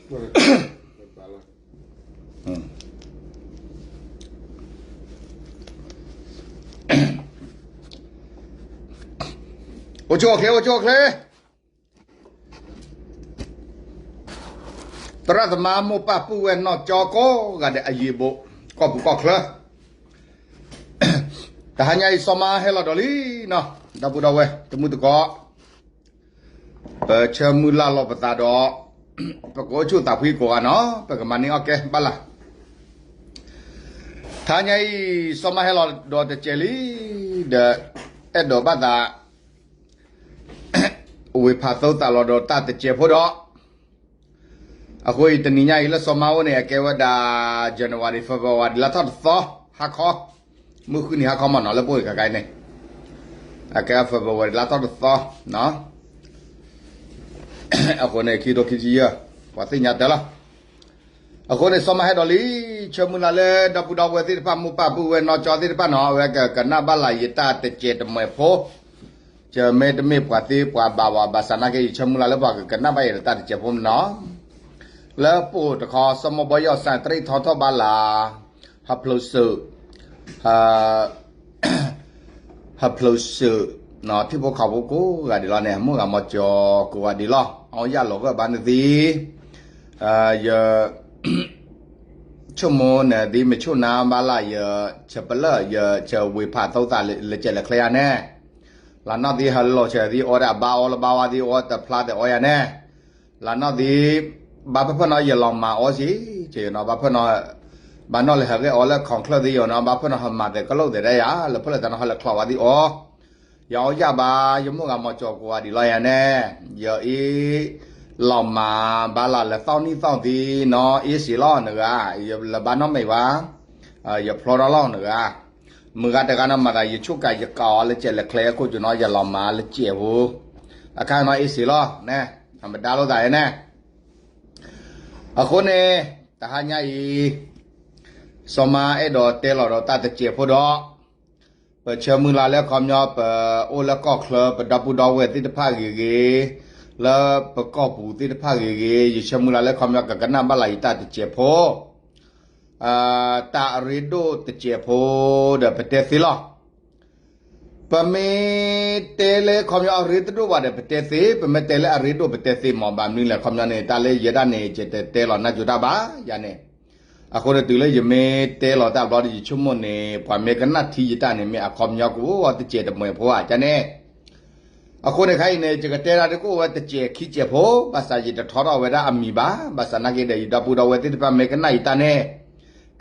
အိၣ်ဆူၣ်အိၣ်ချ့ အိၣ်ဆူၣ်အိၣ်ချ့ သရၣ်သမါမိၢ်ပၢ်ပုၢ်ဝဲၢ်နီၢ်ကၠီကိးဂၤဒဲးအယံၤအဘူး ကီၢ်ပူၤကီၢ်ချၢ တဟါညါအံၤ စီၤမါဟဲလီၤဒီးလံနီၤ ဒီပုၢ်ဒီဝဲၢ် တမုၢ်တကိး ပဆၢမုၢ်လၢ်လီၤပသးဒီး ပကအိၣ်ဆူၣ်သးဖှံကိးဂၤနီၤ ပကမၤန့ၢ်အီၣ်ကဲဘၣ်လၢ် တဟါညါအံၤ စီၤမါဟဲလီၤဒီးတစဲးလံ ဒီး အဲၣ်ဒိးဘၣ်သး ဝ့ၢ်ဖးသိသးလီၤဒီးတၢ်တစဲးဖိဒီး အဃိအံၤတနံၤညါအံၤလၢစီၤမါအိၣ်န့ၣ် အကဲဝဲဒၣ် January February လါထီၣ်တသီ ဟါခီ မုၢ်ဃုနံၤဟါခီမ့ၢ်နီၤ လၢပအိၣ်အံၤခဲခါအံၤန့ၣ် အကဲ February လါထီၣ်တသီ အဃိန့ၣ် ခံကထိခံဆံယဲၢ် ပှၤသ့ၣ်ညါတၢ်လီၤ အဃိန့ၣ် စီၤမါဟဲဒီးလံ ဆၢမုၢ်လၢ်လၢဒီပုၢ်ဒီဝဲၢ်သ့ၣ်တဖၣ် မိၢ်ပၢ်ပုၢ်ဝဲၢ်နီၢ်ကၠီသ့ၣ်တဖၣ်နီၤ အဝဲကကနၣ်ဘၣ်လၢ်ယတၢ်တစဲးတမှဲးဖိ ကမ့ၢ်တမ့ၢ်ပှၤသ့ပှၤဘၣ်ဝဲ ဘၣ်ဆၣ်နာ်က့ ယဆၢမုၢ်လၢ်လၢပှၤကကနၣ်ဘၣ်ယတၢ်တစဲးဖိမ့ၢ်နီၤ လၢပအိၣ်တခီ စီၤမီၢ်ဘီယီၣ်စၣ်တရံးထီထီၣ်ဘၣ်လၢ် ဟးဖျိးစၢၤ ဟးဖျိးစၢၤ ထံဖိကီၢ်ဖိကိးဂၤဒဲးလီၤန့ၣ် မိၢ်ဂၤမီၤကၠီကိးဂၤဒဲးလီၤ အီယၣ်လီၤဂၢၢ်ဘါန့ၣ်သ့ ယ ဆိကမိၣ်န့ၣ်သ့ မ့ၢ်ဆိၣ်နါဘၣ်လၢ် ယဆၢပလၢၢ် ယဆၢဝ့ၢ်ဖးသိသးလၢကဲလဲၣ်ချ့ယၤန့ၣ် လၢနီၢ်သ့ဟဲလီၤဆဲးသ့ အီဒၣ်ဘါအီလၢဘါဝါသ့ အီတဖျါသ့အီယၤန့ၣ် လၢနီၢ်သ့ ဘၣ်ဖၢၣ်ဖၢၣ်နီၤ ယလီၤမၤအီစ့ၢ်ကီးနီၤ ဘၣ်ဖၢၣ်နီၤ ဘၣ်နီၣ်လဲၤဟးဂဲၤအီလၢခီၣ်ချၢၣ်သ့ယီၤနီၤ ဘၣ်ဖၢၣ်နီၤဟးမၤသဲးကလိာ်သဲးဒၣ်ယၤ လၢဖဲလဲၣ်တၢ်နီၤဟဲလၢချီဝါသ့အီၤ ယအီယၣ်ဘၣ် ယမိၢ်ဂၤမီၤကၠီကိးဂၤဒဲးလီၤယၤန့ၣ် ယအံၤ လီၤမၤဘၣ်လၢ်လၢသီနံၣ်သီသ့နီၤ အ့စ့းလီၤနဂၤ ယလၢဘၣ်နီတမံၤဘၣ် ယဖျီထီၣ်လီၤနဂၤ မုၢ်ဂၤတဂၤနီၤမၤသး ယဆိၣ်ကးယကးအီၤလၢကဲလဲၣ်ချ့အခိၣ်ကၠီနီၤ ယလီၤမၤလၢကဲဖိ အခါနီၤအ့စ့းလီၤန့ၣ် အမဒါလိာ်သးန့ၣ် အဃိန့ၣ် တဟါညါအံၤ စီၤမါအဲၣ်ဒိးတဲလီၤဒီးတၢ်တစဲးဖိဒီး ပဆၢမုၢ်လၢ်လၢခီပညီ ပအိၣ်လၢကီၢ်ချၢ ပဒီပုၢ်ဒီဝဲၢ်သ့ၣ်တဖၣ်ဂ့ၤဂ့ၤ လၢပကီၢ်ပူၤသ့ၣ်တဖၣ်ဂ့ၤဂ့ၤ ယဆၢမုၢ်လၢ်လၢခီပညီ ကကနၣ်ဘၣ်လၢ်ယတၢ်တစဲးဖိ တၢ်အရ့ဒိၣ်တစဲးဖိဒီးပတဲသ့လီၤ ပမ့ၢ်တဲလၢခီပညီအရ့တဒိၣ်ဘၣ်ဒီးပတဲသ့, ပမ့ၢ်တဲလၢအရ့ဒိၣ်ပတဲသ့မး, ဘၣ်မနုၤလဲၣ် ခီပညီန့ၣ် တၢ်လၢယဲဒၣ်န့ၣ် ယတတဲလီၤနၢ်ကၠိတၢ်ဘၣ်ယၤန့ၣ်, အဃိန့ၣ်တုၤလၢယမ့ၢ်တဲလီၤတၢ်ဘျီဒီး ယဆိကမိၣ်န့ၣ် ပှၤမ့ၢ်ကနၣ်ထံယတၢ်န့ၣ် မ့ၢ်အခီပညီကအိၣ်ဝဲတစဲးတမှဲၤဖိဧါန့ၣ်, အဃိန့ၣ်ခါအံၤန့ၣ် ယကတဲဒၣ်ဒ်ကအိၣ်ဝဲတစဲးခံစဲးဖိ, ဘၣ်ဆၣ်ယတထီထီၣ်ဝဲဒၣ်အမံၤဘၣ်, ဘၣ်ဆၣ်နာ်က့ဒီး ယဒီပုၢ်ဒီဝဲၢ်သ့ၣ်တဖၣ်မ့ၢ်ကနၣ်ယတၢ်န့ၣ်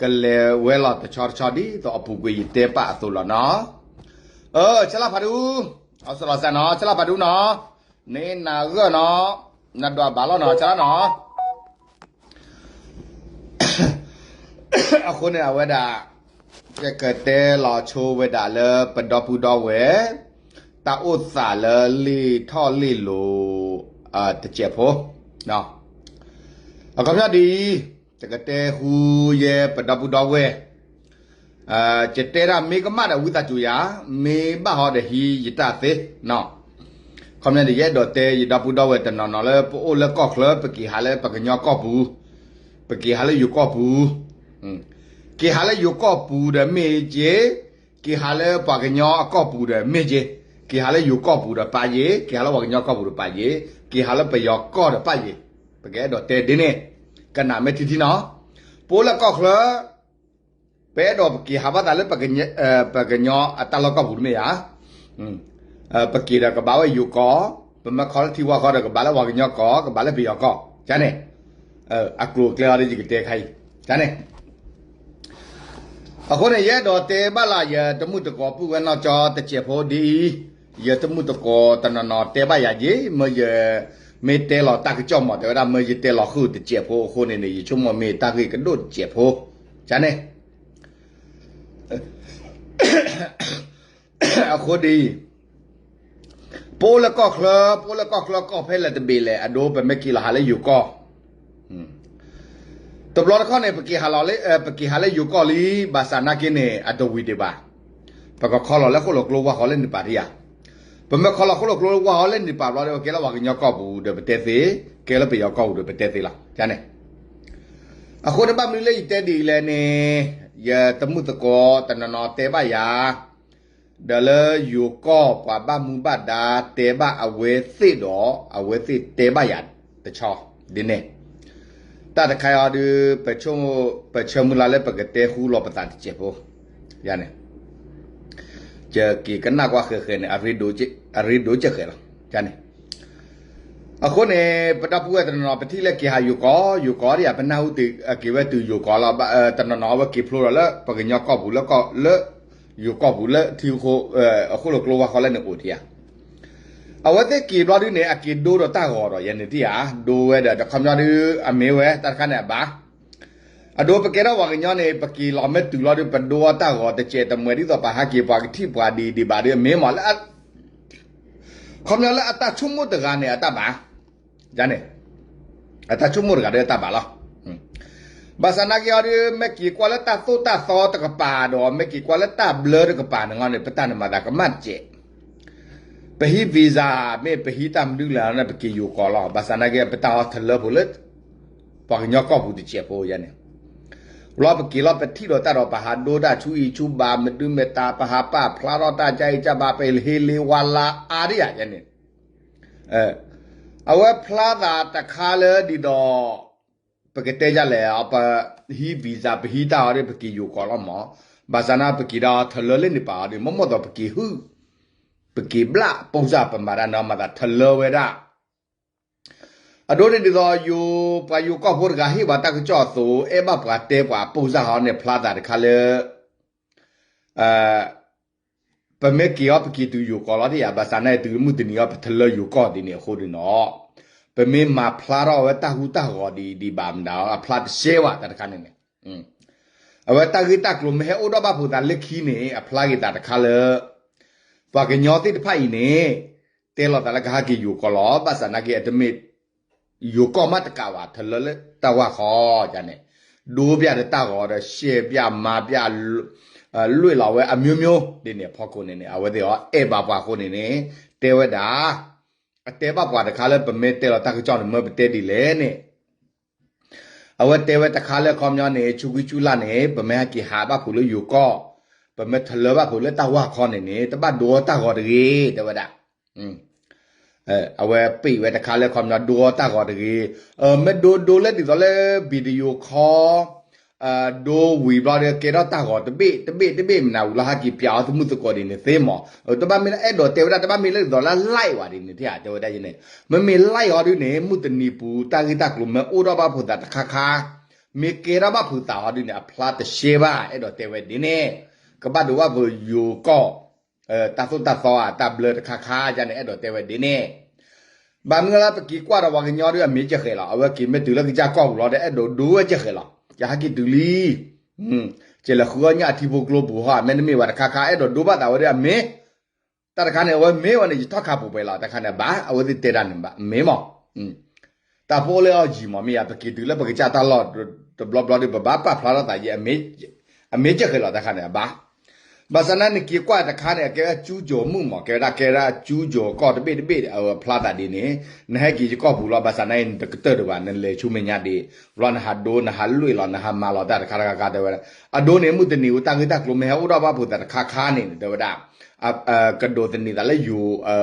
ကလဲၤဝဲလီၤတဆီတဆီဒ်သိးအပူၤကွံာ်ယတဲပာ်အသိးလီၤနီၤ. ဆၢလၢဖးဒူ, အီစလီၤစၢ်နီၤ, ဆၢလၢဖးဒူနီၤ, န့ၣ်နၤဂၢၢ်နီၤ, နဒွးဘၣ်လီၤနီၤ, ဆၢလၢနီၤ. အဃိန့ၣ်အဝဲဒၣ် ယကတဲလီၤဆိဝဲဒၣ်လၢပဒီပုၢ်ဒီဝဲၢ် တၢ်အိၣ်သးလၢလ့ၣ်ထီၣ်လ့ၣ်လိၤ တစဲးဖိ, အခီပညီဒ်အံၤ, ယကတဲဟူယဲပဒီပုၢ်ဒီဝဲၢ် ယတဲဒၣ်မ့ၢ်ကမၣ်ဒီးဝံသးစူၤယၤ, မ့ၢ်ဘၣ်ဟီဒီးဟံးယတၢ်သ့နီၤ. ခီပညီန့ၣ် ယအဲၣ်ဒိးတဲယဒီပုၢ်ဒီဝဲၢ်တနီၤနီၤလၢပအိၣ်လၢကီၢ်ချၢ ပက့ၤဟးလၢပှၤကညီကီၢ်ပူၤ, ပက့ၤဟးလၢယိၤကီၢ်ပူၤ, က့ၤဟးလၢယိၤကီၢ်ပူၤဒီးမ့ၢ်က့ၤ, က့ၤဟးလၢပှၤကညီအကီၢ်ပူၤဒီးမ့ၢ်က့ၤ, က့ၤဟးလၢယိၤကီၢ်ပူၤဒီးပာ်ယ့ၤ, က့ၤဟးလၢပှၤကညီကီၢ်ပူၤဒီးပာ်ယ့ၤ, က့ၤဟးလၢပယီၤကီၢ်ဒီးပာ်ယ့ၤ, ပကအဲၣ်ဒိးတဲဒ်န့ၣ်, ကနၣ်မ့ၢ်ထံထံနီၤ, ပအိၣ်လၢကီၢ်ချၢ ပအဲၣ်ဒိးပက့ၤဟးဘၣ်သးလၢ ပှၤကညီအတၢ်လီၢ်ကီၢ်ပူၤတမ့ၢ်ဧါ. ပက့ၤဒီးကဘၣ်ဝဲယိၤကီၢ်, ပမ့ၢ်ခီလၢထံဝါဃီဒီးကဘၣ်လၢပှၤကညီကီၢ်, ကဘၣ်လၢပယီၤကီၢ်, န့ၣ်, အကျိၤအကျဲအီၤဒီးယကတဲခါအံၤ, န့ၣ်. အဃိန့ၣ် ယအဲၣ်ဒိးတဲဘၣ်လၢယတမုၢ်တကိးပုၢ်ဝဲၢ်နီၢ်ကၠီတစဲးဖိဒ်အံၤ, ယတမုၢ်တကိးတနီၤနီၤတဲဘၣ်ယၤယ့ၢ်, မ့ၢ်ယ မ့ၢ်တဲလီၤတၢ်ကစီၣ်မး တဲဝဲဒၣ်မ့ၢ်ယတဲလီၤဃုာ်တစဲးဖိအဃိန့ၣ်န့ၣ် ယဆိကမိၣ်မ့ၢ်တၢ်ဂ့ၢ်ကဒိၣ်တစဲးဖိ, န့ၣ်. အဃိဒ်အံၤ, ပအိၣ်လၢကီၢ်ချၢ, ပအိၣ်လၢကီၢ်ချၢကီၢ်ဖဲလဲၣ်တဘ့ၣ်လဲၣ် အဒိ ပမ့ၢ်က့ၤလီၤဟးလၢယိၤကီၢ် တဘျီတခီၣ်န့ၣ် ပက့ၤဟးလၢယိၤကီၢ်လံ, ဘၣ်ဆၣ်နာ်က့န့ၣ် အတဝံၤဒံးဘၣ်. ပကခီလီၤလၢဃိၣ်လိာ်ကျိဝါဃီလၢန့ၣ်ပၤတယၤ, ပမ့ၢ်ခီလီၤဃိၣ်လိာ်ကျိဝါဃီလၢန့ၣ်ပၤဘျီဒီး ပကဲလၢပှၤကညီကီၢ်ပူၤဒီးပတဲသ့, ကဲလၢပယီၤကီၢ်ပူၤဒီးပတဲသ့လီၤ, န့ၣ်. အဃိန့ၣ်ဘၣ်မနုၤလၢယတဲဒ်အံၤလဲၣ်န့ၣ်, ယတမုၢ်သကိးတနီၤနီၤတဲဘၣ်ယၤ, ဒီးလၢယိၤကီၢ်ပှၤဘၣ်မူဘၣ်ဒါတဲဘၣ်အဝဲသ့ၣ်ဒီး အဝဲသ့ၣ်တဲဘၣ်ယၤတဆီဒ်န့ၣ်, တၢ်တခါအံၤဒီး ပဆၢမုၢ်လၢ်လၢပကတဲဃူလီၤပသးတစဲးဖိ, ယၤန့ၣ် ယက့ၤကနၣ်ကွၢ်ဃဲးဃဲးန့ၣ် အရ့ဒိၣ်ကဲဃဲးလီၤန့ၣ်. အဃိန့ၣ် ပဒီပုၢ်ဝဲၢ်တနီၤနီၤ ပထံၣ်လၢက့ၤဟးယိၤကီၢ် ယိၤကီၢ်ဒ်ယၤ ပနၢ်ဟူတ့ၢ်က့ၤဝဲတုၤယိၤကီၢ်လီၤ. တနီၤနီၤအဝဲက့ၤဖျိဒီးလၢပှၤကညီကီၢ်ပူၤလၢ လၢယိၤကီၢ်ပူၤလၢထံဃိ အဃိလၢကျိဝါဃီလဲၣ်န့ၣ်အိၣ်ထံဧါ. အဝဲသ့ၣ်က့ၤဘျီဒုန့ၣ် အက့ၤဒိဒီးတၢ်ဂီၤဒီး ယၤန့ၣ်ထံဧါ ဒိဝဲဒီး တခီပညီဒု အမ့ၢ်ဝဲတၢ်တခါန့ၣ်အဘၣ်. အဒိပကဲထီၣ်ပှၤကညီန့ၣ် ပက့ၤလီၤမ့ၢ်တုၤလီၤဒု ပဒိအီၣ်တၢ်ဂီၤတစဲးတမှဲၤဒ်သိးပဟးက့ၤပှၤကထံၣ်ပှၤဒ်ဒံးဘၣ်ဒီး အမ့ၢ်မးလၢ ခီပညီလၢအတၢ်ဆိကမိၣ်တဂၤန့ၣ် အတၢ်ဘၣ်, ယၤန့ၣ် အတၢ်ဆိကမိၣ်တဂၤဒီးအတၢ်ဘၣ်လီၤ. ဘၣ်ဆၣ်နာ်က့အီၤဒု မ့ၢ်က့ၤကွၢ်လၢတၢ်သိၣ်တၢ်သီတကပၤဒီး မ့ၢ်က့ၤကွၢ်လၢတၢ်ဘျၢတကပၤန့ၣ်ဂီၢ်န့ၣ် ပတၢ်န့ၣ်မၤသးကမၣ်တစဲး ပဟံး visa မ့ၢ်ပဟံးတၢ်မနုၤလဲၣ်န့ၣ် ပက့ၤယိၤကီၢ်လီၤ. ဘၣ်ဆၣ်နာ်က့ ပတၢ်အီၣ်ထလၢဖိလၢ ပှၤကညီကီၢ်ပူၤတစဲးဖိယၤန့ၣ်, လီၤပက့ၤလီၤပထံၣ်ဒီးတၢ်ဒီး ပဟးဒိတၢ်ဆူအံၤဆူဘး မဒုမတၤ ပဟးပာ်ဖျါထီၣ်တၢ် ကၢအံၤကၢဘၣ် ပဟ့လ့ဝါလါအါဒ်ယၤယၤန့ၣ်, အဝဲဖျါသးတခါလၢဒ်သိး ပကတဲယၤလဲၣ် ပဟံး visa ပဟံးတၢ်အီၤဒီး ပက့ၤယိၤကီၢ်လီၤမး, ဘၣ်ဆၣ်နာ် ပက့ၤဒီးထလၢလၢန့ၣ်ပာ်အီၤဒီး မ့ၢ်မ့ၢ်သိးပက့ၤဟုၣ် ပက့ၤဘျၣ် ပိၢ်စၢ် ပမၤတၢ်န့ၣ် မၤသးထလၢဝဲဒၣ်. အဒိန့ၣ်ဒ်သိး ယိၤ ပှၤယိၤကီၢ်ဖိတဂၤဟ့ၣ်ပှၤတၢ်ကစီၣ်အသိး အဲၣ်ဘၣ်ပှၤတဲပှၤ ပိၢ်စၢ်ဟီန့ၣ် ဖျါသးတခါလၢ ပမ့ၢ်က့ၤအီၤ ပက့ၤတုၤယိၤကီၢ်လီၤဒ်ယၤ ဘၣ်ဆၣ်နာ်က့ တုၤမုၢ်တနံၤအီၤ ပထလၢယိၤကီၢ်ဒ်န့ၣ်အဃိန့ၣ်လီၤ. ပမ့ၢ်မၤဖျါထီၣ်ဝဲတၢ်ဟူတၢ်ဂီၤဒ်အံၤဒံးဘၣ်မတၤ အဖျါတရှဲဘၣ်တၢ်တခါန့ၣ်န့ၣ်, အဝဲတၢ်ဂ့ၢ်တၢ်ကျိၤမ့ၢ်ဟဲအိၣ်ဒီးဘၣ်ဖိသးလၢခံန့ၣ် အဖျါက့ၤသးတခါလၢ ပှၤကညီသ့ၣ်တဖၣ်အံၤန့ၣ် တဲလီၤသးလၢကဟဲက့ၤယိၤကီၢ်လီၤ. ဘၣ်ဆၣ်နာ်က့ အတမ့ၢ် ယိၤကီၢ်မးတကးဘၣ် ထလၢလၢတၢ်ဝၢ်ဃီယၤန့ၣ်, ဒိပျၢ်ဒီးတၢ်ဂီၤဒီး ရှဲပျၢ်မၤပျၢ် လွဲၢ်လီၤဝဲအမျိုးမျိုးဒ်န့ၣ်အဖီခိၣ်န့ၣ်န့ၣ် အဝဲသ့ၣ်အီၤအဲၣ်ဘၣ်ပှၤအဃိန့ၣ်န့ၣ် တဲဝဲဒၣ် အတဲဘၣ်ပှၤတခါလၢ ပမ့ၢ်တဲလီၤတၢ်ကစီၣ်န့ၣ် မၢပတဲဒ်လဲၣ်န့ၣ် အဝဲတဲဝဲတခါလၢ ခီပညီန့ၣ် ဆူကွံဆူလၢ်န့ၣ် ပမ့ၢ်ဟဲက့ၤဟးဘၣ်ဖုးလၢယိၤကီၢ်, ပမ့ၢ်ထလၢဘၣ်ဖုးလၢတၢ်ဝၢ်ခီန့ၣ်န့ၣ် တဘၣ်ဒိအီၤတၢ်ဂီၤတဂ့ၤ တဲဝဲဒၣ်. အဝဲပ့ၤဝဲတခါလၢ ခီပညီဒိအီၤတၢ်ဂီၤတဂ့ၤ, မ့ၢ်ဒိဒိလၢဒ်သိးလၢ video call ဒိဝံၤဘျီဒီး ကဲထီၣ်တၢ်ဂီၤတဘ့ၣ်တဘ့ၣ်တဘ့ၣ်မနုၤ လၢဟဲက့ၤပျၢ်အီၤသမုၢ်သကိးဒ်န့ၣ်သ့မး, တဘၣ်မ့ၢ်လၢအဲၣ်ဒိးတဲဝဲဒၣ် တဘၣ်မ့ၢ်လၢဒ်သိးလၢ live ဝဲဒ်န့ၣ် တဲဝဲဒၣ်န့ၣ်, မ့မ့ၢ် live အီၤဒ်န့ၣ် မုၢ်တနံၤပူၤ တၢ်ဂ့ၢ်တၢ်ကျိၤမ့ၢ်အိၣ်ဒီးဘၣ်ဖိသးတခါခါ, မ့ၢ်ကဲထီၣ်ဘၣ်ဖုးသးအီၤဒ်န့ၣ် အဖျါတရှဲဘၣ် အဲၣ်ဒိးတဲဝဲဒ်န့ၣ်, ကဘၣ်ဒိဘၣ်ဖုးယိၤကီၢ် တၢ်သိၣ်တၢ်သီဧါ တၢ်ဘျၢတခါခါယါန့ၣ် အဲၣ်ဒိးတဲဝဲဒ်န့ၣ် ဘၣ်မနုၤလၢပက့ၤကွၢ်ဒီးပှၤကညီဒီးအမ့ၢ်ကဲဃဲၤလီၤ, အဝဲက့ၤမ့ၢ်တုၤလၢကစၢ်ကီၢ်ပူၤလီၤဒီး အဲၣ်ဒိးဒိဝဲကဲဃဲၤလီၤ, ယဟဲက့ၤတုၤလံ, ကလဲၤဃုအီၣ်ညၣ်အထံဖိကျိပူၤဟီ မ့တမ့ၢ်ဝဲတခါခါ အဲၣ်ဒိးဒိဘၣ်သးဝဲဒီးအမ့ၢ်, တၢ်တခါန့ၣ် အဝဲမ့ၢ်ဝဲန့ၣ် ယထီၣ်ခးပူၤပှဲၤလီၤ တၢ်ခါန့ၣ်ဘၣ်, အဝဲသ့ၣ်တဲတၢ်န့ၣ်ဘၣ် မ့ၢ်မး တၢ်ဖိအိၣ်လၢအီၣ်ယံၤမး မ့ၢ်ယါ ပက့ၤတုၤလၢပကစၢ်တၢ်လီၢ်တဘျီဘျီဒီး ပဘၣ်ပာ်ဖျါထီၣ်သးယဲ အမ့ၢ်ကဲဃဲၤလီၤ တၢ်ခါန့ၣ်အဘၣ်, ဘၣ်ဆၣ်နာ်က့ နက့ၤကွၢ်တခါန့ၣ် အကဲဝဲကၠူကၠိၤမုၣ်မး ကဲဝဲဒၣ်ကဲဒၣ်ကၠူကၠိၤကီၢ်တဘ့ၣ်တဘ့ၣ် အဝဲဖျါသးဒ်န့ၣ်, နဟဲက့ၤယကီၢ်ပူၤလီၤ ဘၣ်ဆၣ်နာ်က့ နတကတၢၢ်တဘၣ် နလဲၤဆူမဲာ်ညါဒံး, ဘျီနဟးဒိ နဟးလွဲၢ်လီၤ နဟးမၤလီၤတၢ်တခါတခါခါတဲဝဲဒၣ်, အဒိန့ၣ် မုၢ်တနံၤအူတၢ်ဂ့ၢ်တၢ်ကျိၤမ့ၢ်ဟဲအိၣ်ဒီးဘၣ်ဖိသးတခါခါ ခါန့ၣ် တဲဝဲဒၣ် ကဒိးသန့ၤသးလၢယိၤ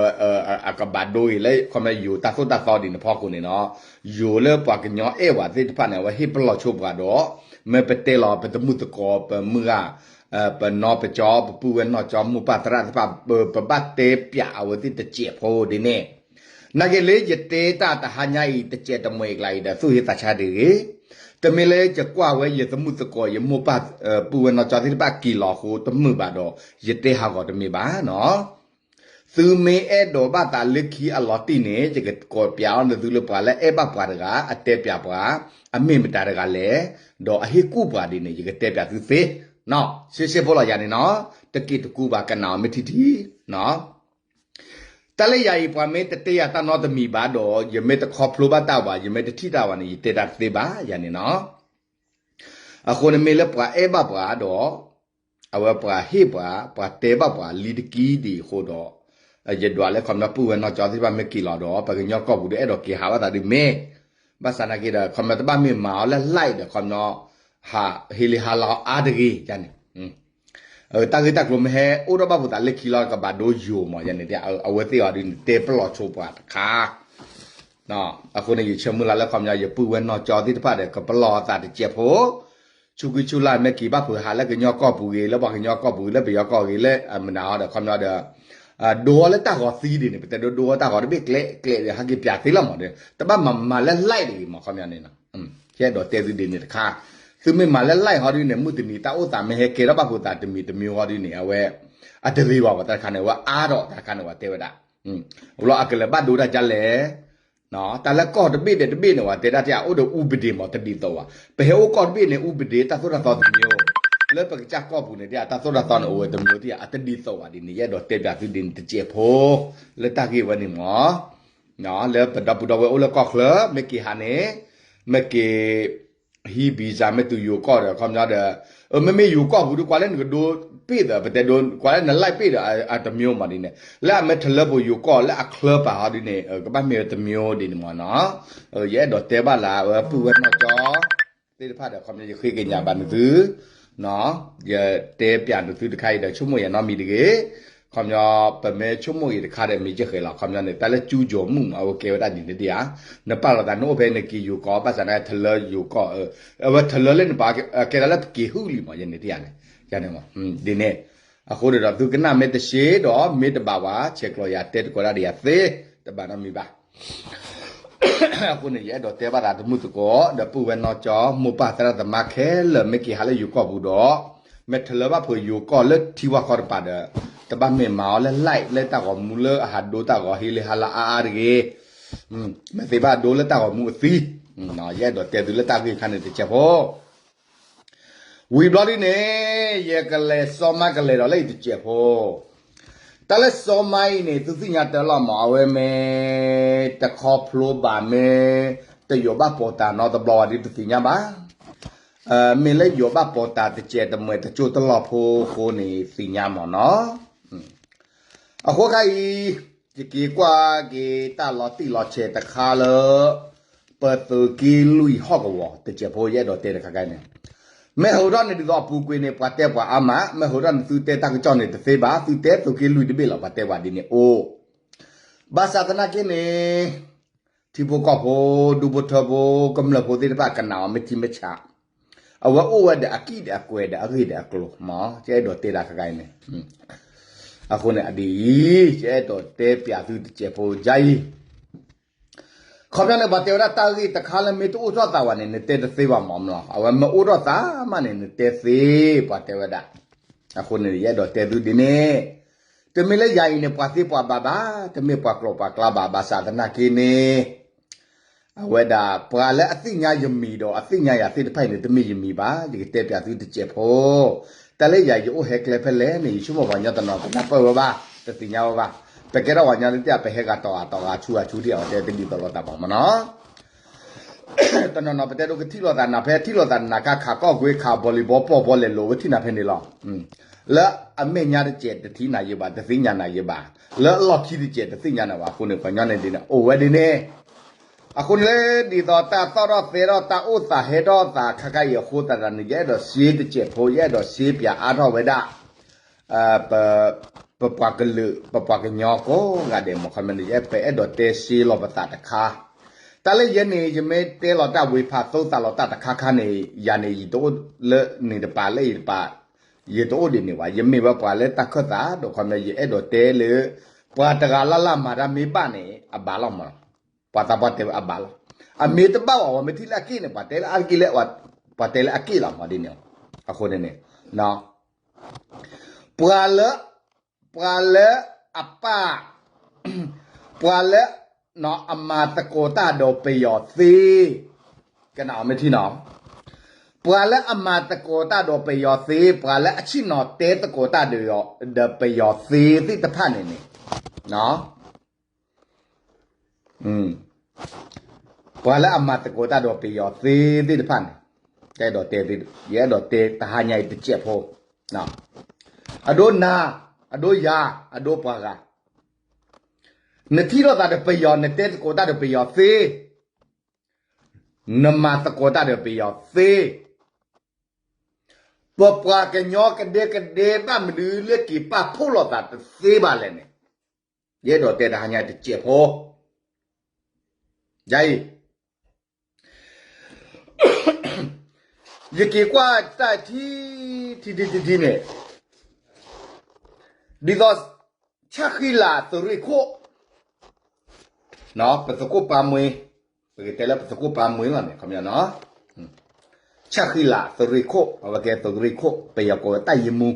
အကဘၣ်ဒိဂ့ၤလၢ ခီမ့ၢ်ယိၤတၢ်သိၣ်တၢ်သီဒ်န့ၣ်ဖီခိၣ်န့ၣ်လီၤ, ယိၤလၢပှၤကညီအဲၣ်ဝဲသ့ၣ်တဖၣ်န့ၣ် အဝဲဟ့ၣ်ပလီၢ်ဆိပှၤဒီး မ့ၢ်ပတဲလီၤ ပတမုၢ်သကိး ပမုၢ်ဂၤ ပနီပကၠီ ပပုၢ်ဝဲၢ်နီၢ်ကၠီ မိၢ်ပၢ်သရၣ်သ့ၣ်တဖၣ် ပဘၣ်တဲပၠးအဝဲသ့ၣ်တစဲးဖိဒ်န့ၣ်, နာ်က့လၢယတဲတၢ်တဟါညါအံၤ တစဲးတမှဲၤအကျါအံၤဒီး သူၣ်ဟ့သးဆါတဂ့ၤ, တမ့ၢ်လၢယကွၢ်ဝဲယသမုၢ်သကိး ယမိၢ်ပၢ် ပုၢ်ဝဲၢ်နီၢ်ကၠီသ့ၣ်တဖၣ်က့ၤလီၤအဃိတမုာ်ဘၣ်ဒီး ယတဲဟးဂီၤတမ့ၢ်ဘၣ်နီၤ, သုမ့ၢ်အဲၣ်ဒိးဘၣ်သးလၢခံအလီၤတံၢ်န့ၣ် ယကကိးပၠးအီၤန့ၣ်သုလၢပှၤလၢအဲၣ်ဘၣ်ပှၤတဂၤ အတဲပၠးပှၤ အမ့ၢ်မတၤတဂၤလဲၣ်, ဒီးအဟ့ၣ်ကူၣ်ပှၤဒ်န့ၣ် ယကတဲပၠးသုသ့, နီၤ, ရှဲရှဲဖိလီၤယၤန့ၣ်နီၤ, တက့ၢ်တကူဘၣ်ကနၣ်အီၤမ့ၢ်ထံထံနီၤ, တၢ်လၢယၤအံၤ ပှၤမ့ၢ်တတဲယၤတၢ်နီတမံၤဘၣ်ဒီး ယမ့ၢ်တခီဖျိဘၣ်တၢ်ဘၣ် ယမ့ၢ်တထံၣ်တၢ်ဘၣ်န့ၣ် ယတဲတၢ်တသ့ဘၣ်ယၤန့ၣ်နီၤ, အဃိန့ၣ်မ့ၢ်လၢပှၤအဲၣ်ဘၣ်ပှၤဒီး အဝဲပှၤဟ့ၣ်ပှၤ ပှၤတဲဘၣ်ပှၤလံတကံဒံးအဃိဒီး, ယဒွးလၢခီပညီပုၢ်ဝဲၢ်နီၢ်ကၠီသ့ၣ်တဖၣ်မ့ၢ်က့ၤလီၤဒီး ပှၤကညီကီၢ်ပူၤဒီးအဲၣ်ဒိးက့ၤဟးဘၣ်သးဒ်မ့ၢ်, ဘၣ်ဆၣ်သနာ်က့ဒီး ခီပညီတဘၣ်မ့ၢ်မၤအီၤလၢ live ဒီး ခီပညီ ဟးဟ့လံာ်ဟါလီၤအါတဂ့ၤန့ၣ် တၢ်ဂ့ၢ်တၢ်ကျိၤမ့ၢ်ဟဲအိၣ်ထီၣ်ဘၣ်ဖိသးလၢခံလီၤ ကဘၣ်ဒိယိာ်မးယဲန့ၣ် အဝဲသ့ၣ်အီၤဒ်န့ၣ် တဲပလီၢ်ဆိပှၤတခါ အဃိန့ၣ် ယဆၢမုၢ်လၢ်လၢခီပညီ ယပုၢ်ဝဲၢ်နီၢ်ကၠီသ့ၣ်တဖၣ်ဒီး ကပလီၢ်သးတစဲးဖိ ဆူကွံဆူလၢ် မ့ၢ်က့ၤဘၣ်ဖုးဟးလၢကညီကီၢ်ပူၤဂ့ၤ လၢပှၤကညီကီၢ်ပူၤဂ့ၤ လၢပယီၤကီၢ်ဂ့ၤ လၢအမနုၤအီၤဒီး ခီပညီဒီး ဒိအီၤလၢတၢ်ဂီၤသံဒ်န့ၣ် ပတဲဒိဒိအီၤတၢ်ဂီၤတဘ့ၣ်ကျဲကျဲဒီး ဟဲက့ၤပၠးသ့လီၤမးဒီး တဘၣ်မၤမၤလၢ live တဂ့ၤမး ခီပညီန့ၣ် ယအဲၣ်ဒိးတဲသုဒ်န့ၣ်တခါ သုမ့ၢ်မၤလၢ live ဟီဒ်န့ၣ် မုၢ်တနံၤတၢ်အိၣ်သးမ့ၢ်ဟဲကဲထီၣ်ဘၣ်ဖိသးတမံၤတမံၤဟီဒ်န့ၣ် အဝဲ အတဂ့ၤဘၣ် တၢ်တခါန့ၣ် အဝဲအါထီၣ်တၢ်တခါန့ၣ် ပှၤတဲဝဲဒၣ် ဘျီအကလဲၤဘၣ်ဒိတၢ်ဒ်လဲၣ် တၢ်လၢကီၢ်တဘ့ၣ်ဒီးတဘ့ၣ်န့ၣ် ပှၤတဲဒၣ်တၢ်အိၣ်ဒီး ဥပဒေ မး တဒ်သိးဘၣ် ပဟဲအိၣ်ကီၢ်တဘ့ၣ်န့ၣ် ဥပဒေ တၢ်သိၣ်တၢ်သီတမျိုး လၢပကစၢ်ကီၢ်ပူၤန့ၣ် တၢ်သိၣ်တၢ်သီန့ၣ် အိၣ်ဝဲတမျိုးတယၤ အတဒ်သိးဘၣ်ဒ်န့ၣ် ယအဲၣ်ဒိးတဲပၠးသုဒ်န့ၣ်တစဲးဖိ လၢတၢ်ဂ့ၢ်ဝဲန့ၣ်မး လၢပဒီပုၢ်ဒီဝဲၢ်အိၣ်လၢကီၢ်ချၢ မ့ၢ်က့ၤဟးန့ၣ် မ့ၢ်က့ၤ ဟံး visa မ့ၢ်တုၤယိၤကီၢ်ဒီး ခီပညီဒီး မ့မ့ၢ်ယိၤကီၢ်ပူၤဒီး ကွၢ်လၢနကဒိပ့ၢ်သီး ပတဲဒိ ကွၢ်လၢန live ပ့ၢ်ဒီး အတမျိုးမးဒ်န့ၣ် လၢအမ့ၢ်ထလၢပယိၤကီၢ်လၢအချၢပာ်ဟီဒ်န့ၣ် ကဘၣ်မ့ၢ်ဝဲတမျိုးဒ်န့ၣ်မးနီၤ ယအဲၣ်ဒိးတဲဘၣ်လၢ အဝဲပုၢ်ဝဲၢ်နီၢ်ကၠီ သ့ၣ်တဖၣ်ဒီး ခီပညီယဃ့ကညးဘၣ်နသု ယတဲပၠးနသုတခါအံၤဒီး ဆိကမိၣ်ယၤနီတမံၤတဂ့ၤ ခီပညီ ပမ့ၢ်ဆိကမိၣ်ဂ့ၤတခါဒီး မ့ၢ်ကဃဲၤလီၤ ခီပညီန့ၣ် တၢ်လၢကၠူကၠီၤမုၣ်မး အဝဲကဲဝဲဒၣ်ဒ်န့ၣ်ဒ်ဧါ နပာ်လီၤသးနအိၣ်ဖဲနက့ၤယိၤကီၢ် ဘၣ်ဆၣ်သနာ်က့ ထလၢယိၤကီၢ် အဝဲထလၢလၢနပာ် ကဲဒၣ်လၢပက့ၤဟုၣ်လံမး ယန့ၣ်ဒ်ဧါန့ၣ် ဒ်န့ၣ် အဃိန့ၣ်ဒီး သုကနၣ်မ့ၢ်တသ့ဒီး မ့ၢ်တဘၣ်ဝဲ ဆဲးကျိးယၤတဲသကိးတၢ်ဒီးယၤသ့ တဘၣ်နီတမံၤဘၣ် အဃိန့ၣ် ယအဲၣ်ဒိးတဲဘၣ်သးတမုၢ်သကိး ဒီးပုၢ်ဝဲၢ်နီၢ်ကၠီ မိၢ်ပၢ်သရၣ်သမါခဲလၢာ် မ့ၢ်က့ၤဟးလၢယိၤကီၢ်ပူၤဒီး မ့ၢ်ထလၢဘၣ်ဖုးယိၤကီၢ်လၢထံဝၢ်ဃီတပၤဒီး တဘၣ်မ့ၢ်မၤအီၤလၢ live လၢတၢ်ဂီၤမူလၢအဟးဒိတၢ်ဂီၤဟ့လံာ်ဟါလီၤအါအါတဂ့ၤ မ့ၢ်သ့ဘၣ်ဒိလၢတၢ်ဂီၤမူအသံ ယအဲၣ်ဒိးတဲသုလၢတၢ်ဂ့ၢ်တခါန့ၣ်တစဲးဖိ ဝံၤဘျီဒ်န့ၣ် ယကလဲၤစီမါကလဲၤဒီးလၢအံၤတစဲးဖိ တၢ်လၢစီမါအံၤန့ၣ် သုသ့ၣ်ညါတၢ်လီၤမး အဝဲမ့ၢ်တခီဖျိဘၣ်မ့ၢ် တယိးဘၣ်ပီးတၢ်နီတဘျီဝဲဒ်တသ့ၣ်ညါဘၣ် မ့ၢ်လၢယိးဘၣ်ပီးတၢ်တစဲးတမှဲးတကၠိတလီၢ်ဖိအဃိန့ၣ်သ့ၣ်ညါမးနီၤ အဃိခါအံၤ ယက့ၤကွၢ်က့ၤတၢ်လီၤတံၢ်လီၤဆဲးတခါလၢ ပသုးက့လွံၢ်ဟီၣ်ကဝီၤတစဲးဖိ ယအဲၣ်ဒိးတဲတခါခါန့ၣ် မ့ၢ်ဟးထီၣ်န့ၣ်ဒ်သိးအပူၤကွံာ်န့ၣ် ပှၤတဲပှၤအါမး မ့ၢ်ဟးထီၣ်န့ၣ်သုတဲတၢ်ကစီၣ်န့ၣ်တသ့ဘၣ် သုတဲသုးက့လွံၢ်တဘ့ၣ်လီၤ ပှၤတဲပှၤဒ်န့ၣ်အိၣ် ဘၣ်ဆၣ်သနာ်က့န့ၣ် ထံဖိကီၢ်ဖိ ဒူဖိထၢဖိ ကမျၢၢ်ဖိသ့ၣ်တဖၣ်ကနၣ်အီၤမ့ၢ်ထံမ့ၢ်ဆး အဝဲအိၣ်ဝဲဒီးအကံၣ်ဒီးအကွဲးဒီးအဂ့ၢ်ဒီးအကျိၤမး ယအဲၣ်ဒိးတဲတၢ်ခါခါအံၤန့ၣ် အဃိန့ၣ်အဒ်အံၤ ယအဲၣ်ဒိးတဲပၠးသုတစဲးဖိယါအံၤ ခီပညီန့ၣ် ပှၤတဲဝဲဒၣ်တၢ်ဂ့ၢ်တခါလၢမ့ၢ်တအိၣ်ထီၣ်သးဝဲန့ၣ် နတဲတသ့ဘၣ်မးမးလီၤ အဝဲမ့ၢ်အိၣ်ထီၣ်သးမးန့ၣ် နတဲသ့ ပှၤတဲဝဲဒၣ် အဃိန့ၣ် ယအဲၣ်ဒိးတဲသုဒ်န့ၣ် တမ့ၢ်လၢယၤအံၤန့ၣ် ပှၤသ့ပှၤဘၣ်ဘၣ် တမ့ၢ်ပှၤကျိာ်ပှၤကျါဘၣ် ဘၣ်ဆၣ်သနာ်က့န့ၣ် အဝဲဒၣ် ပှၤလၢအသ့ၣ်ညါယမံၤဒီး အသ့ၣ်ညါယၤသ့ၣ်တဖၣ်အံၤန့ၣ် တမ့ၢ်ယမံၤဘၣ် ယကတဲပၠးသုတစဲးဖိ တၢ်လၢယၤ ယအိၣ်ဟဲကျဲဖဲလဲၣ်န့ၣ် ယဆိကမိၣ်ပှၤကညီတနီၤ တနၢ်ပၢၢ်ဝဲဘၣ် တသ့ၣ်ညါဝဲဘၣ် ပကဲထီၣ်ပှၤကညီလၢတၢ် ပဟဲဂၤတီၤဂၤတီၤဂၤဆူဂၤဆူဒ်အံၤ အဝဲတဲတဒ်သိးလိာ်သးဘၣ်မးနီၤ တနီၤနီၤပတဲဒိကထံၣ်လိာ်သးနၤဖဲ ထံၣ်လိာ်သးနၤခါ ခးကီၢ်ကွ့ ခး volleyball ပီၢ် volleyball လီၤ ဝဲထံၣ်နၤဖဲန့ၣ်လီၤ လၢအမဲာ်ညါတစဲး တထံၣ်နၤယံၤဘၣ် တသ့ၣ်ညါနၤယံၤဘၣ် လၢအလီၢ်ခံတစဲး တသ့ၣ်ညါနၤဘၣ် အဃိန့ၣ် ပှၤကညီန့ၣ်ဒ်န့ၣ် အိၣ်ဝဲဒ်န့ၣ် အဃိန့ၣ်လၢဒ်သိးတၢ်သီၣ်ထီၣ်သဲထီၣ် တၢ်အိၣ်သးဟဲထီၣ်သးခါခါအံၤအဃိသတးန့ၣ် ယအဲၣ်ဒိးရှဲတစဲးဖိ ယအဲၣ်ဒိးရှဲပၠးအါထီၣ်ဝဲဒၣ် ပ ပပှၤကလုာ် ပပှၤကညီကိးဂၤဒဲးမး ခီပညီန့ၣ် ယအဲၣ် ပအဲၣ်ဒိးတဲရှဲလီၤပသးတခါ တၢ်လၢယဲန့ၣ် ယမ့ၢ်တဲလီၤတၢ်ဝ့ၤဖးသိသးလီၤတၢ်တခါခါန့ၣ် ယၤန့ၣ် ယတအိၣ်လၢန့ၣ်တပၤလၢအံၤတပၤ ယတအိၣ်ဒ်န့ၣ်ဘၣ် ယမ့ၢ်ဝဲပှၤလၢတၢ်ခၢၣ်သးဒီး ခီပညီ ယအဲၣ်ဒိးတဲလၢ ပှၤတဂၤလၢ်လၢ်မၤတၢ်မ့ၢ်ဘၣ်န့ၣ် အဘၣ်လီၤမး ပှၤသးပှၢ်တဲဝဲအဘၣ်လီၤ အမ့ၢ်တဘၣ်ဘၣ် ပှၤမ့ၢ်ထံၣ်လၢအက့ၢ်န့ၣ် ပှၤတဲလၢအက့ၢ်လၢ ပှၤတဲလၢအက့ၢ်လီၤမးဒ်န့ၣ် အဃိန့ၣ်န့ၣ် ပှၤလၢ ပှၤလၢအပၢ် ပှၤလၢ အမၤသကိးတၢ်ဒီးပယီၤသ့ ကနၣ်အီၤမ့ၢ်ထံနီၤ ပှၤလၢအမၤသကိးတၢ်ဒီးပယီၤသ့ ပှၤလၢအဆ့ၣ်နီၤတဲသကိးတၢ်ဒီးပယီၤသ့သ့ၣ်တဖၣ်န့ၣ်န့ၣ် ပှၤလၢအမၤသကိးတၢ်ဒီးပယီၤသ့သ့ၣ်တဖၣ်န့ၣ် ယအဲၣ်ဒိးတဲ ယအဲၣ်ဒိးတဲတဟါညါအံၤတစဲးဖိ အဒိနၤ အဒိယၤ အဒိပှၤဂၤ နထံၣ်လိာ်သးဒီးပယီၤ နတဲသကိးတၢ်ဒီးပယီၤသ့ နမၤသကိးတၢ်ဒီးပယီၤသ့, ပပှၤကညီကဒဲကဒဲဘၣ်မနုၤလၢက့ၤပာ်ဖှိၣ်လိာ်သးတသ့ဘၣ်လဲၣ်န့ၣ်, ယအဲၣ်ဒိးတဲတဟါညါတစဲးဖိ, ယအံၤ ယက့ၤကွၢ်တၢ်ထံ ထံထံထံထံန့ၣ်, ဒ်သိး ဆၣ်ဃံလၤသုးရ့ၣ်ခိၣ်, ပသုးခိၣ်ပၢ်မှ့, ပကတဲလၢပသုးခိၣ်ပၢ်မှ့လီၤန့ၣ်, ဆၣ်ဃံလၤသုးရ့ၣ်ခိၣ်, အဝဲကဲသုးရ့ၣ်ခိၣ် ပယီၤကိးဝဲတၢ်ယ့မူ,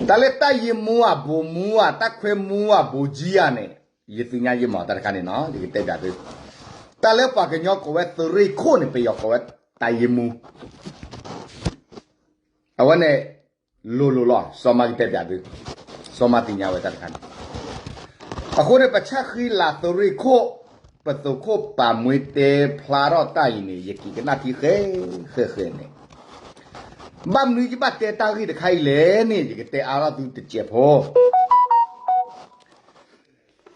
တၢ်လၢတၢ်ယ့မူဧါ ဗိုလ်မှူးဧါ တပ်ခွဲမှူးဧါ ဗိုလ်ကြီးဧါန့ၣ်, ယသ့ၣ်ညါယံာ်မးတၢ်တခါန့ၣ်နီၤ ယကတဲပၠးသု, တၢ်လၢပှၤကညီကိးဝဲသုးရ့ၣ်ခိၣ်န့ၣ် ပယီၤကိးဝဲတၢ်ယ့မူ, အဝဲန့ၣ် လိၤလိၤလီၤ စီၤမါကတဲပၠးသု, စီၤမါသ့ၣ်ညါဝဲတၢ်တခါန့ၣ်, အဃိန့ၣ် ပဆၣ်ဃံလၤသုးရ့ၣ်ခိၣ်, ပသုးခိၣ်ပၢ်မှ့တဲဖျါထီၣ်တၢ်အံၤန့ၣ် ယက့ၤကနၣ်ထံဃဲဃဲဃဲန့ၣ်, ဘၣ်မနုၤယဘၣ်တဲတၢ်ဂ့ၢ်တခါအံၤလဲၣ်န့ၣ် ယကတဲအါထီၣ်သုတစဲးဖိ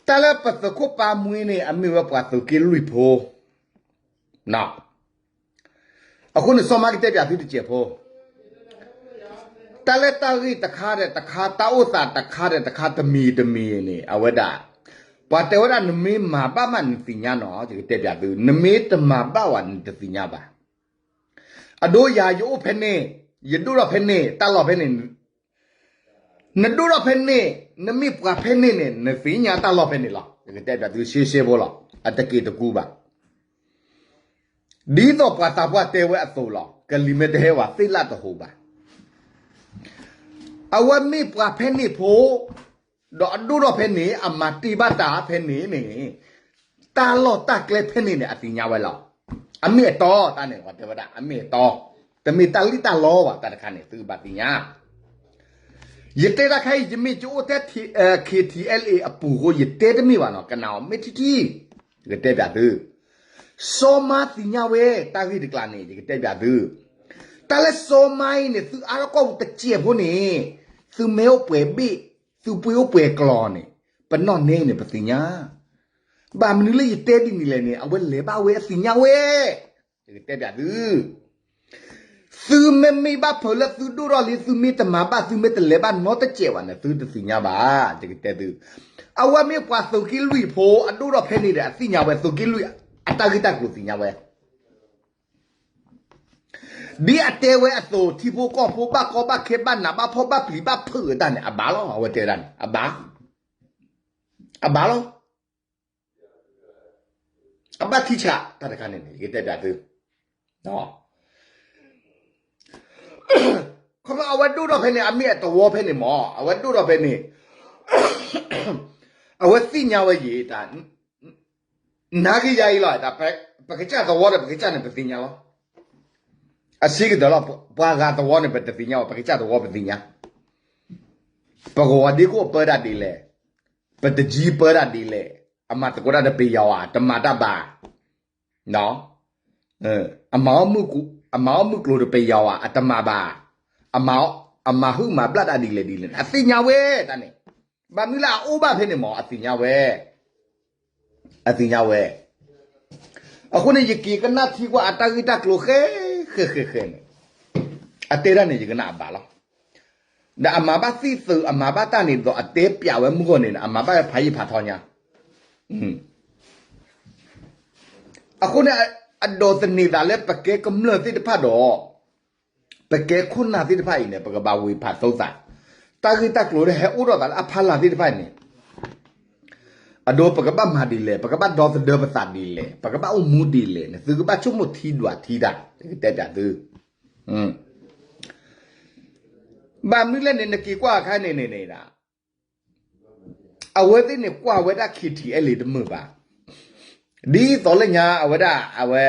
တၢ်လၢပသုးခိၣ်ပၢ်မှ့န့ၣ် အမ့ၢ်ဝဲပှၤသုးက့လွံၢ်ဖိ, အဃိန့ၣ် စီၤမါကတဲပၠးသုတစဲးဖိ, တၢ်လၢတၢ်ဂ့ၢ်တခါဒီးတခါ တၢ်အိၣ်သးတခါဒီးတခါ တမံၤတမံၤန့ၣ် အဝဲဒၣ်, ပှၤတဲဝဲဒၣ်နမ့ၢ်မၤဘၣ်မးနသ့ၣ်ညါနီၤ ယကတဲပၠးသု, နမ့ၢ်တမၤဘၣ်ဝဲနတသ့ၣ်ညါဘၣ်, အဒိယၤယအိၣ်ဖဲန့ၣ်, ယဒိၣ်ထီၣ်ဖဲန့ၣ် တၢ်လီၢ်ဖဲန့ၣ် နဒိၣ်ထီၣ်ဖဲန့ၣ်, နမ့ၢ်ပှၤဖဲန့ၣ်န့ၣ် နသ့ၣ်ညါတၢ်လီၢ်ဖဲန့ၣ်လီၤ. ယကတဲပၠးသုရှဲရှဲဖိလီၤ. အတက့ၤတကူဘၣ်. ဒ်သိးပှၤသးပှၢ်တဲဝဲအသိးလီၤ. ကလံၤမ့ၢ်တဟဲဝဲသ့ၣ်လၣ်တဟူးဘၣ်. အဝဲမ့ၢ်ပှၤဖဲန့ၣ်ဖိ, ဒီးအဒိၣ်ထီၣ်ဖဲန့ၣ် အမၤတ့ၢ်ဘၣ်တၢ်ဖဲန့ၣ်န့ၣ်, တၢ်လီၢ်တၢ်ကျဲဖဲန့ၣ်န့ၣ် အသ့ၣ်ညါဝဲလီၤ. အမ့ၢ်အတီ, တၢ်န့ၣ် ပှၤတဲဝဲဒၣ် အမ့ၢ်အတီ, တမ့ၢ်တၢ်လံၣ်တၢ်လီဘၣ် တၢ်တခါန့ၣ် သုကဘၣ်သ့ၣ်ညါ. ယတဲတၢ်ခဲအံၤ ယမ့ၢ်ကအိၣ်ထဲ KTLA အပူၤဃိ ယတဲတမ့ၢ်ဘၣ်နီၤ, ကနၣ်အီၤမ့ၢ်ထံထံ, ယကတဲပၠးသု. စီၤမါသ့ၣ်ညါဝဲ တၢ်ဂ့ၢ်တကျါန့ၣ် ယကတဲပၠးသု. တၢ်လၢစီၤမါအံၤန့ၣ် သုအါထီၣ်ကီၢ်ပူၤတစဲးဖိန့ၣ်, သုမ့ၢ်အိၣ်ပှဲၤဘ့ၣ်, သုပှ့ၤအိၣ်ပှဲၤကျီၤန့ၣ်, ပနီၣ်နဲအံၤန့ၣ် ပသ့ၣ်ညါ. ဘၣ်မနုၤလၢယတဲဒ်န့ၣ်လဲၣ်န့ၣ်, အဝဲလဲၤဘၣ်ဝဲအသ့ၣ်ညါဝဲ ယကတဲပၠးသု. သုမ့မ့ၢ်ဘၣ်ဖုးလၢသုဒိၣ်ထီၣ်လံ သုမ့ၢ်တမၤဘၣ် သုမ့ၢ်တလဲၤဘၣ်နီတစဲးဘၣ်န့ၣ် သုတသ့ၣ်ညါဘၣ် ယကတဲသု. အဝဲမ့ၢ်ပှၤသုးက့လွံၢ်ဖိ အဒိၣ်ထီၣ်ဖဲန့ၣ်ဒီး အသ့ၣ်ညါဝဲ သုးက့လွံၢ်အတၢ်ဂ့ၢ်တၢ်ကျိၤသ့ၣ်ညါဝဲ ဒ်အတဲဝဲအသိး ထံဖိကီၢ်ဖိဘၣ်ကီဘၣ်ခဲဘၣ်နးဘၣ်ဖှီၣ်ဘၣ်ပျံၤဘၣ်ဖုးအတၢ်န့ၣ် အဘၣ်လီၤ. အဝဲတဲဝဲဒၣ်န့ၣ် အဘၣ်, အဘၣ်လီၤ. အဘၣ်ထံဆးတၢ်တခါန့ၣ်န့ၣ် ယကတဲပၠးသု. ခီဖျိအဝဲဒိၣ်ထီၣ်ဖဲန့ၣ် အမ့ၢ်အတဝီဖဲန့ၣ်မး အဝဲဒိၣ်ထီၣ်ဖဲန့ၣ် အဝဲသ့ၣ်ညါဝဲယံၤ တၢ် နာ်က့ယၤအံၤလီၤ, ပကစၢ်သဝီဒီးပကစၢ်န့ၣ် ပသ့ၣ်ညါလီၤ. အဆံးကတၢၢ်လီၤ, ပှၤဂၤသဝီန့ၣ် ပတသ့ၣ်ညါဘၣ်, ပကစၢ်သဝီပသ့ၣ်ညါ. ပကဝီၤဒ့ခိၣ်ပၢတၢ်ဒ်လဲၣ်, ပတယံၤပၢတၢ်ဒ်လဲၣ်, အမၤသကိးတၢ်ဒီးပယီၤဧါ, တမၤတၢ်ဘၣ်, အမၤအီၣ်မုၢ်ကျိၤဒီးပယီၤဧါ, အတမၤဘၣ်, အမၤဟုၣ်မၤဘျၣ်တၢ်ဒ်လဲၣ်ဒ်လဲၣ်န့ၣ် အသ့ၣ်ညါဝဲတၢ်န့ၣ်. ဘၣ်မနုၤလၢအအိၣ်ဘၣ်ဖဲန့ၣ်မး အသ့ၣ်ညါဝဲ, အသ့ၣ်ညါဝဲ. အဃိန့ၣ် ယက့ၤကနၣ်ထံကွၢ်အတၢ်ဂ့ၢ်တၢ်ကျိၤဃဲဃဲဃဲဃဲန့ၣ်, အတဲတၢ်န့ၣ် ယကနၣ်အဘၣ်လီၤ. ဒီးအမၤဘၣ်သ့ၣ်သုး အမၤဘၣ်တၢ်န့ၣ်ဒီး အတဲပၠးဝဲမုၢ်ဂီၢ်န့ၣ် အမၤဘၣ်ဝဲဖးယံာ်ဖးထီညါ. အဃိန့ၣ် အဒိးသန့ၤသးလၢပကဲကမျၢၢ်သ့ၣ်တဖၣ်ဒီး ပကဲခိၣ်နၢ်သ့ၣ်တဖၣ်အံၤန့ၣ် ပကဘၣ်ဝ့ၤဖးသိသး, တၢ်ဂ့ၢ်တၢ်ကျိၤလၢဟဲအိၣ်ထီၣ်သးလၢအဖီလာ်သ့ၣ်တဖၣ်န့ၣ်, အဒိ ပကဘၣ်မၤဒ်လဲၣ်, ပကဘၣ်ဒီသဒၢပသးဒ်လဲၣ်, ပကဘၣ်အိၣ်မူဒ်လဲၣ်န့ၣ် သုကဘၣ်ဆိကမိၣ်ထံဒွးထံတၢ်, ယကတဲပၠးသု. ဘၣ်မနုၤလဲၣ်န့ၣ် နက့ၤကွၢ်အခါန့ၣ်န့ၣ်န့ၣ်ဒၣ် အဝဲသ့ၣ်န့ၣ်ကွၢ်ဝဲဒၣ် KTLA တမုာ်ဘၣ်. ဒ်သိးလၢညါအဝဲဒၣ် အဝဲ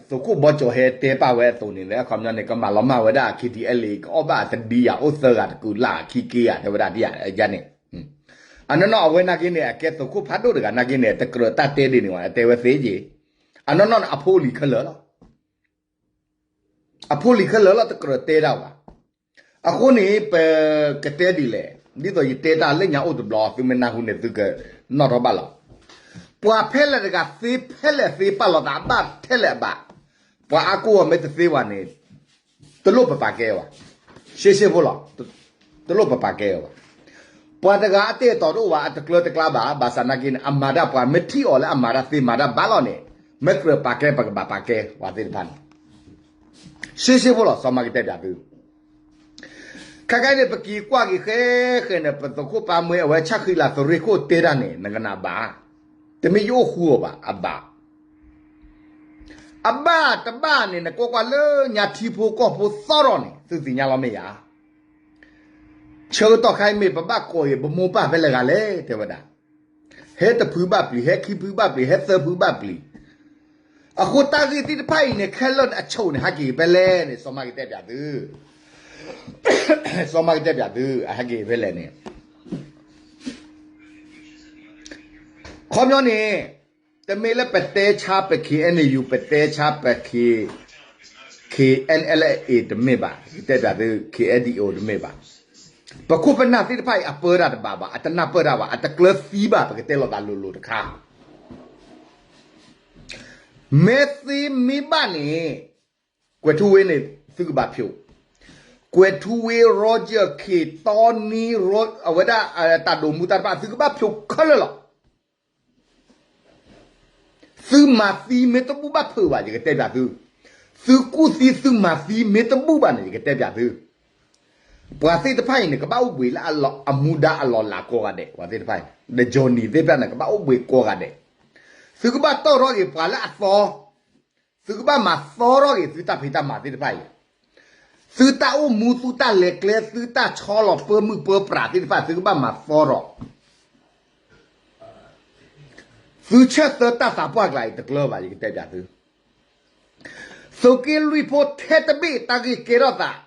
သုးခိၣ်ဘီကၠီၤဟဲတဲပာ်ဝဲအသိးန့ၣ် လၢအခီပညီန့ၣ် ကမၤလီၤမၢ်ဝဲဒၣ် KTLA ကအီၣ်ဘၣ်အတဒံယၤ အိၣ်သၢဂၤတကုာ်လၢ်ခံက့ယၤ တဲဝဲဒၣ်ဒ်ယၤန့ၣ်. အနီၢ်နီၢ်အဝဲနာ်က့န့ၣ် အကဲသုးခိၣ်ဖးဒိၣ်တဂၤနာ်က့န့ၣ် တကြၢးတၢ်တဲဒ်န့ၣ်ဝဲ အတဲဝဲသ့က့ၤ. အနီၢ်နီၢ်န့ၣ် အဖိလံၤခဲလၢာ်လီၤ. အဖိလံၤခဲလၢာ်လီၤ တကြၢးတဲတၢ်ဘၣ်. အဃိန့ၣ် ပကတဲဒ်လဲၣ်, ဒ်သိးယတဲတၢ်လၢညါအိၣ်တဘျီ သုမ့ၢ်နၢ်ဟူန့ၣ် သုကနီၣ်ထီၣ်ဘၣ်လီၤ. ပှၤဖဲလဲၣ်တဂၤသ့ဖဲလဲၣ်သ့ ပာ်လီၤသးအဘၣ်ထဲလဲၣ်အဘၣ်, ပှၤအါကိၢ်အီၤမ့ၢ်တသ့ဘၣ်န့ၣ် တလိၣ်ပပာ်ကဲဘၣ်, ရှဲရှဲဖိလီၤ, တလိၣ်ပပာ်ကဲဘၣ်. ပှၤတဂၤအတ့အတီၢ်တအိၣ်ဘၣ် အတကျၢၤတကျါဘၣ် ဘၣ်ဆၣ်နာ်က့န့ၣ် အမၤတၢ်ပှၤမ့ၢ်ထံၣ်အီၤလၢအမၤတၢ်သ့မၤတၢ်ဘၣ်လီၤန့ၣ် မ့ၢ်ကြၢးပာ်ကဲပကဘၣ်ပာ်ကဲပှၤသ့ၣ်တဖၣ်န့ၣ် ရှဲရှဲဖိလီၤ စီၤမၤကတဲပၠးသု ခဲကနံၣ်န့ၣ် ပက့ၤကွၢ်က့ၤဃဲဃဲန့ၣ် ပသုးခိၣ်ပၢ်မှဲအဝဲဆၣ်ဃံလၤသုးရ့ၣ်ခိၣ်တဲတၢ်န့ၣ် နကနၣ်ဘၣ်, တမ့ၢ်ယအိၣ်ဃူအီၤဘၣ် အဘၣ်, အဘၣ်တဘၣ်န့ၣ် နကွၢ်ကွၢ်လၢညါထံဖိကီၢ်ဖိသီထီၣ်န့ၣ် သုသ့ၣ်ညါလီၤမ့ၢ်ဧါ. ဆၢကတီၢ်ခဲအံၤမ့ၢ်ပဘၣ်ကိးအံၤ ပမိၢ်ပၢ်ဖဲလဲၣ်ဂၤလဲၣ် တဲဝဲဒၣ်, ဟဲတဖုဘၣ်ပျံၤ ဟဲခံဖုဘၣ်ပျံၤ ဟဲသၢဖုဘၣ်ပျံၤ, အဃိတၢ်ဂ့ၢ်သ့ၣ်တဖၣ်အံၤန့ၣ် ခဲလၢာ်န့ၣ်အဆိးန့ၣ် ဟဲက့ၤဖဲလဲၣ်န့ၣ် စီၤမၤကတဲပၠးသု, စီၤမၤကတဲပၠးသု အဟဲက့ၤဖဲလဲၣ်န့ၣ် ခီပညီန့ၣ် တမ့ၢ်လၢပတဲဆါပ K N U ပတဲဆါပ K, K N L A တမ့ၢ်ဘၣ် ကတဲပၠးသု K N D O တမ့ၢ်ဘၣ်, ပခိၣ်ပနၢ်သ့ၣ်တဖၣ်အံၤ အပၢတၢ်တဘၣ်ဘၣ် အတနၢ်ပၢၢ်တၢ်ဘၣ် အတကျၢၤသံဘၣ် ပကတဲလိာ်သးလိၤလိၤတခါ မ့ၢ်သ့မ့ၢ်ဘၣ်န့ၣ် ကွဲၤထူဝ့န့ၣ် သုကဘၣ်ဖျိး, ကွဲၤထူဝ့ Roger Khin တီနံ အဝဲဒၣ် တၢ်ဒိၣ်မူတၢ်တဖၣ် သုကဘၣ်ဖျိးခဲလၢာ်လီၤ. သုမၤသံမ့ၢ်တဘူၣ်ဘၣ်ဖုးဘၣ် ယကတဲပၠးသု, သုကူၣ်သံသုမၤသံမ့ၢ်တဘူၣ်ဘၣ်န့ၣ် ယကတဲပၠးသု, ပှၤသ့ၣ်တဖၣ်အံၤန့ၣ် ကဘၣ်အိၣ်ဘှံးလၢအမူဒါအလီၢ်လၤကိးဂၤဒဲး ပှၤသ့ၣ်တဖၣ်အံၤ ဒီး Johnny သ့ၣ်တဖၣ်န့ၣ် ကဘၣ်အိၣ်ဘှံးကိးဂၤဒဲး, သုကဘၣ်တီၢ်ထီၣ်က့ၤပှၤလၢအသီ သုကဘၣ်မၤသီထီၣ်က့ၤသုတၢ်ဖံးတၢ်မၤသ့ၣ်တဖၣ်အံၤ, သုတၢ်အိၣ်မူ သုတၢ်လဲၤကျဲ သုတၢ်ဆီလီၤပၢမုၢ်ပၢပြးသ့ၣ်တဖၣ် သုကဘၣ်မၤသီထီၣ်, သုဆၢသၢတၢ်သးပှၢ်ကျါအံၤတကျၢၤဘၣ် ယကတဲပၠးသု, သုးက့လွံၢ်ဖိထဲတဘ့ၣ်တၢ်ဂ့ၢ်ကဲထီၣ်သး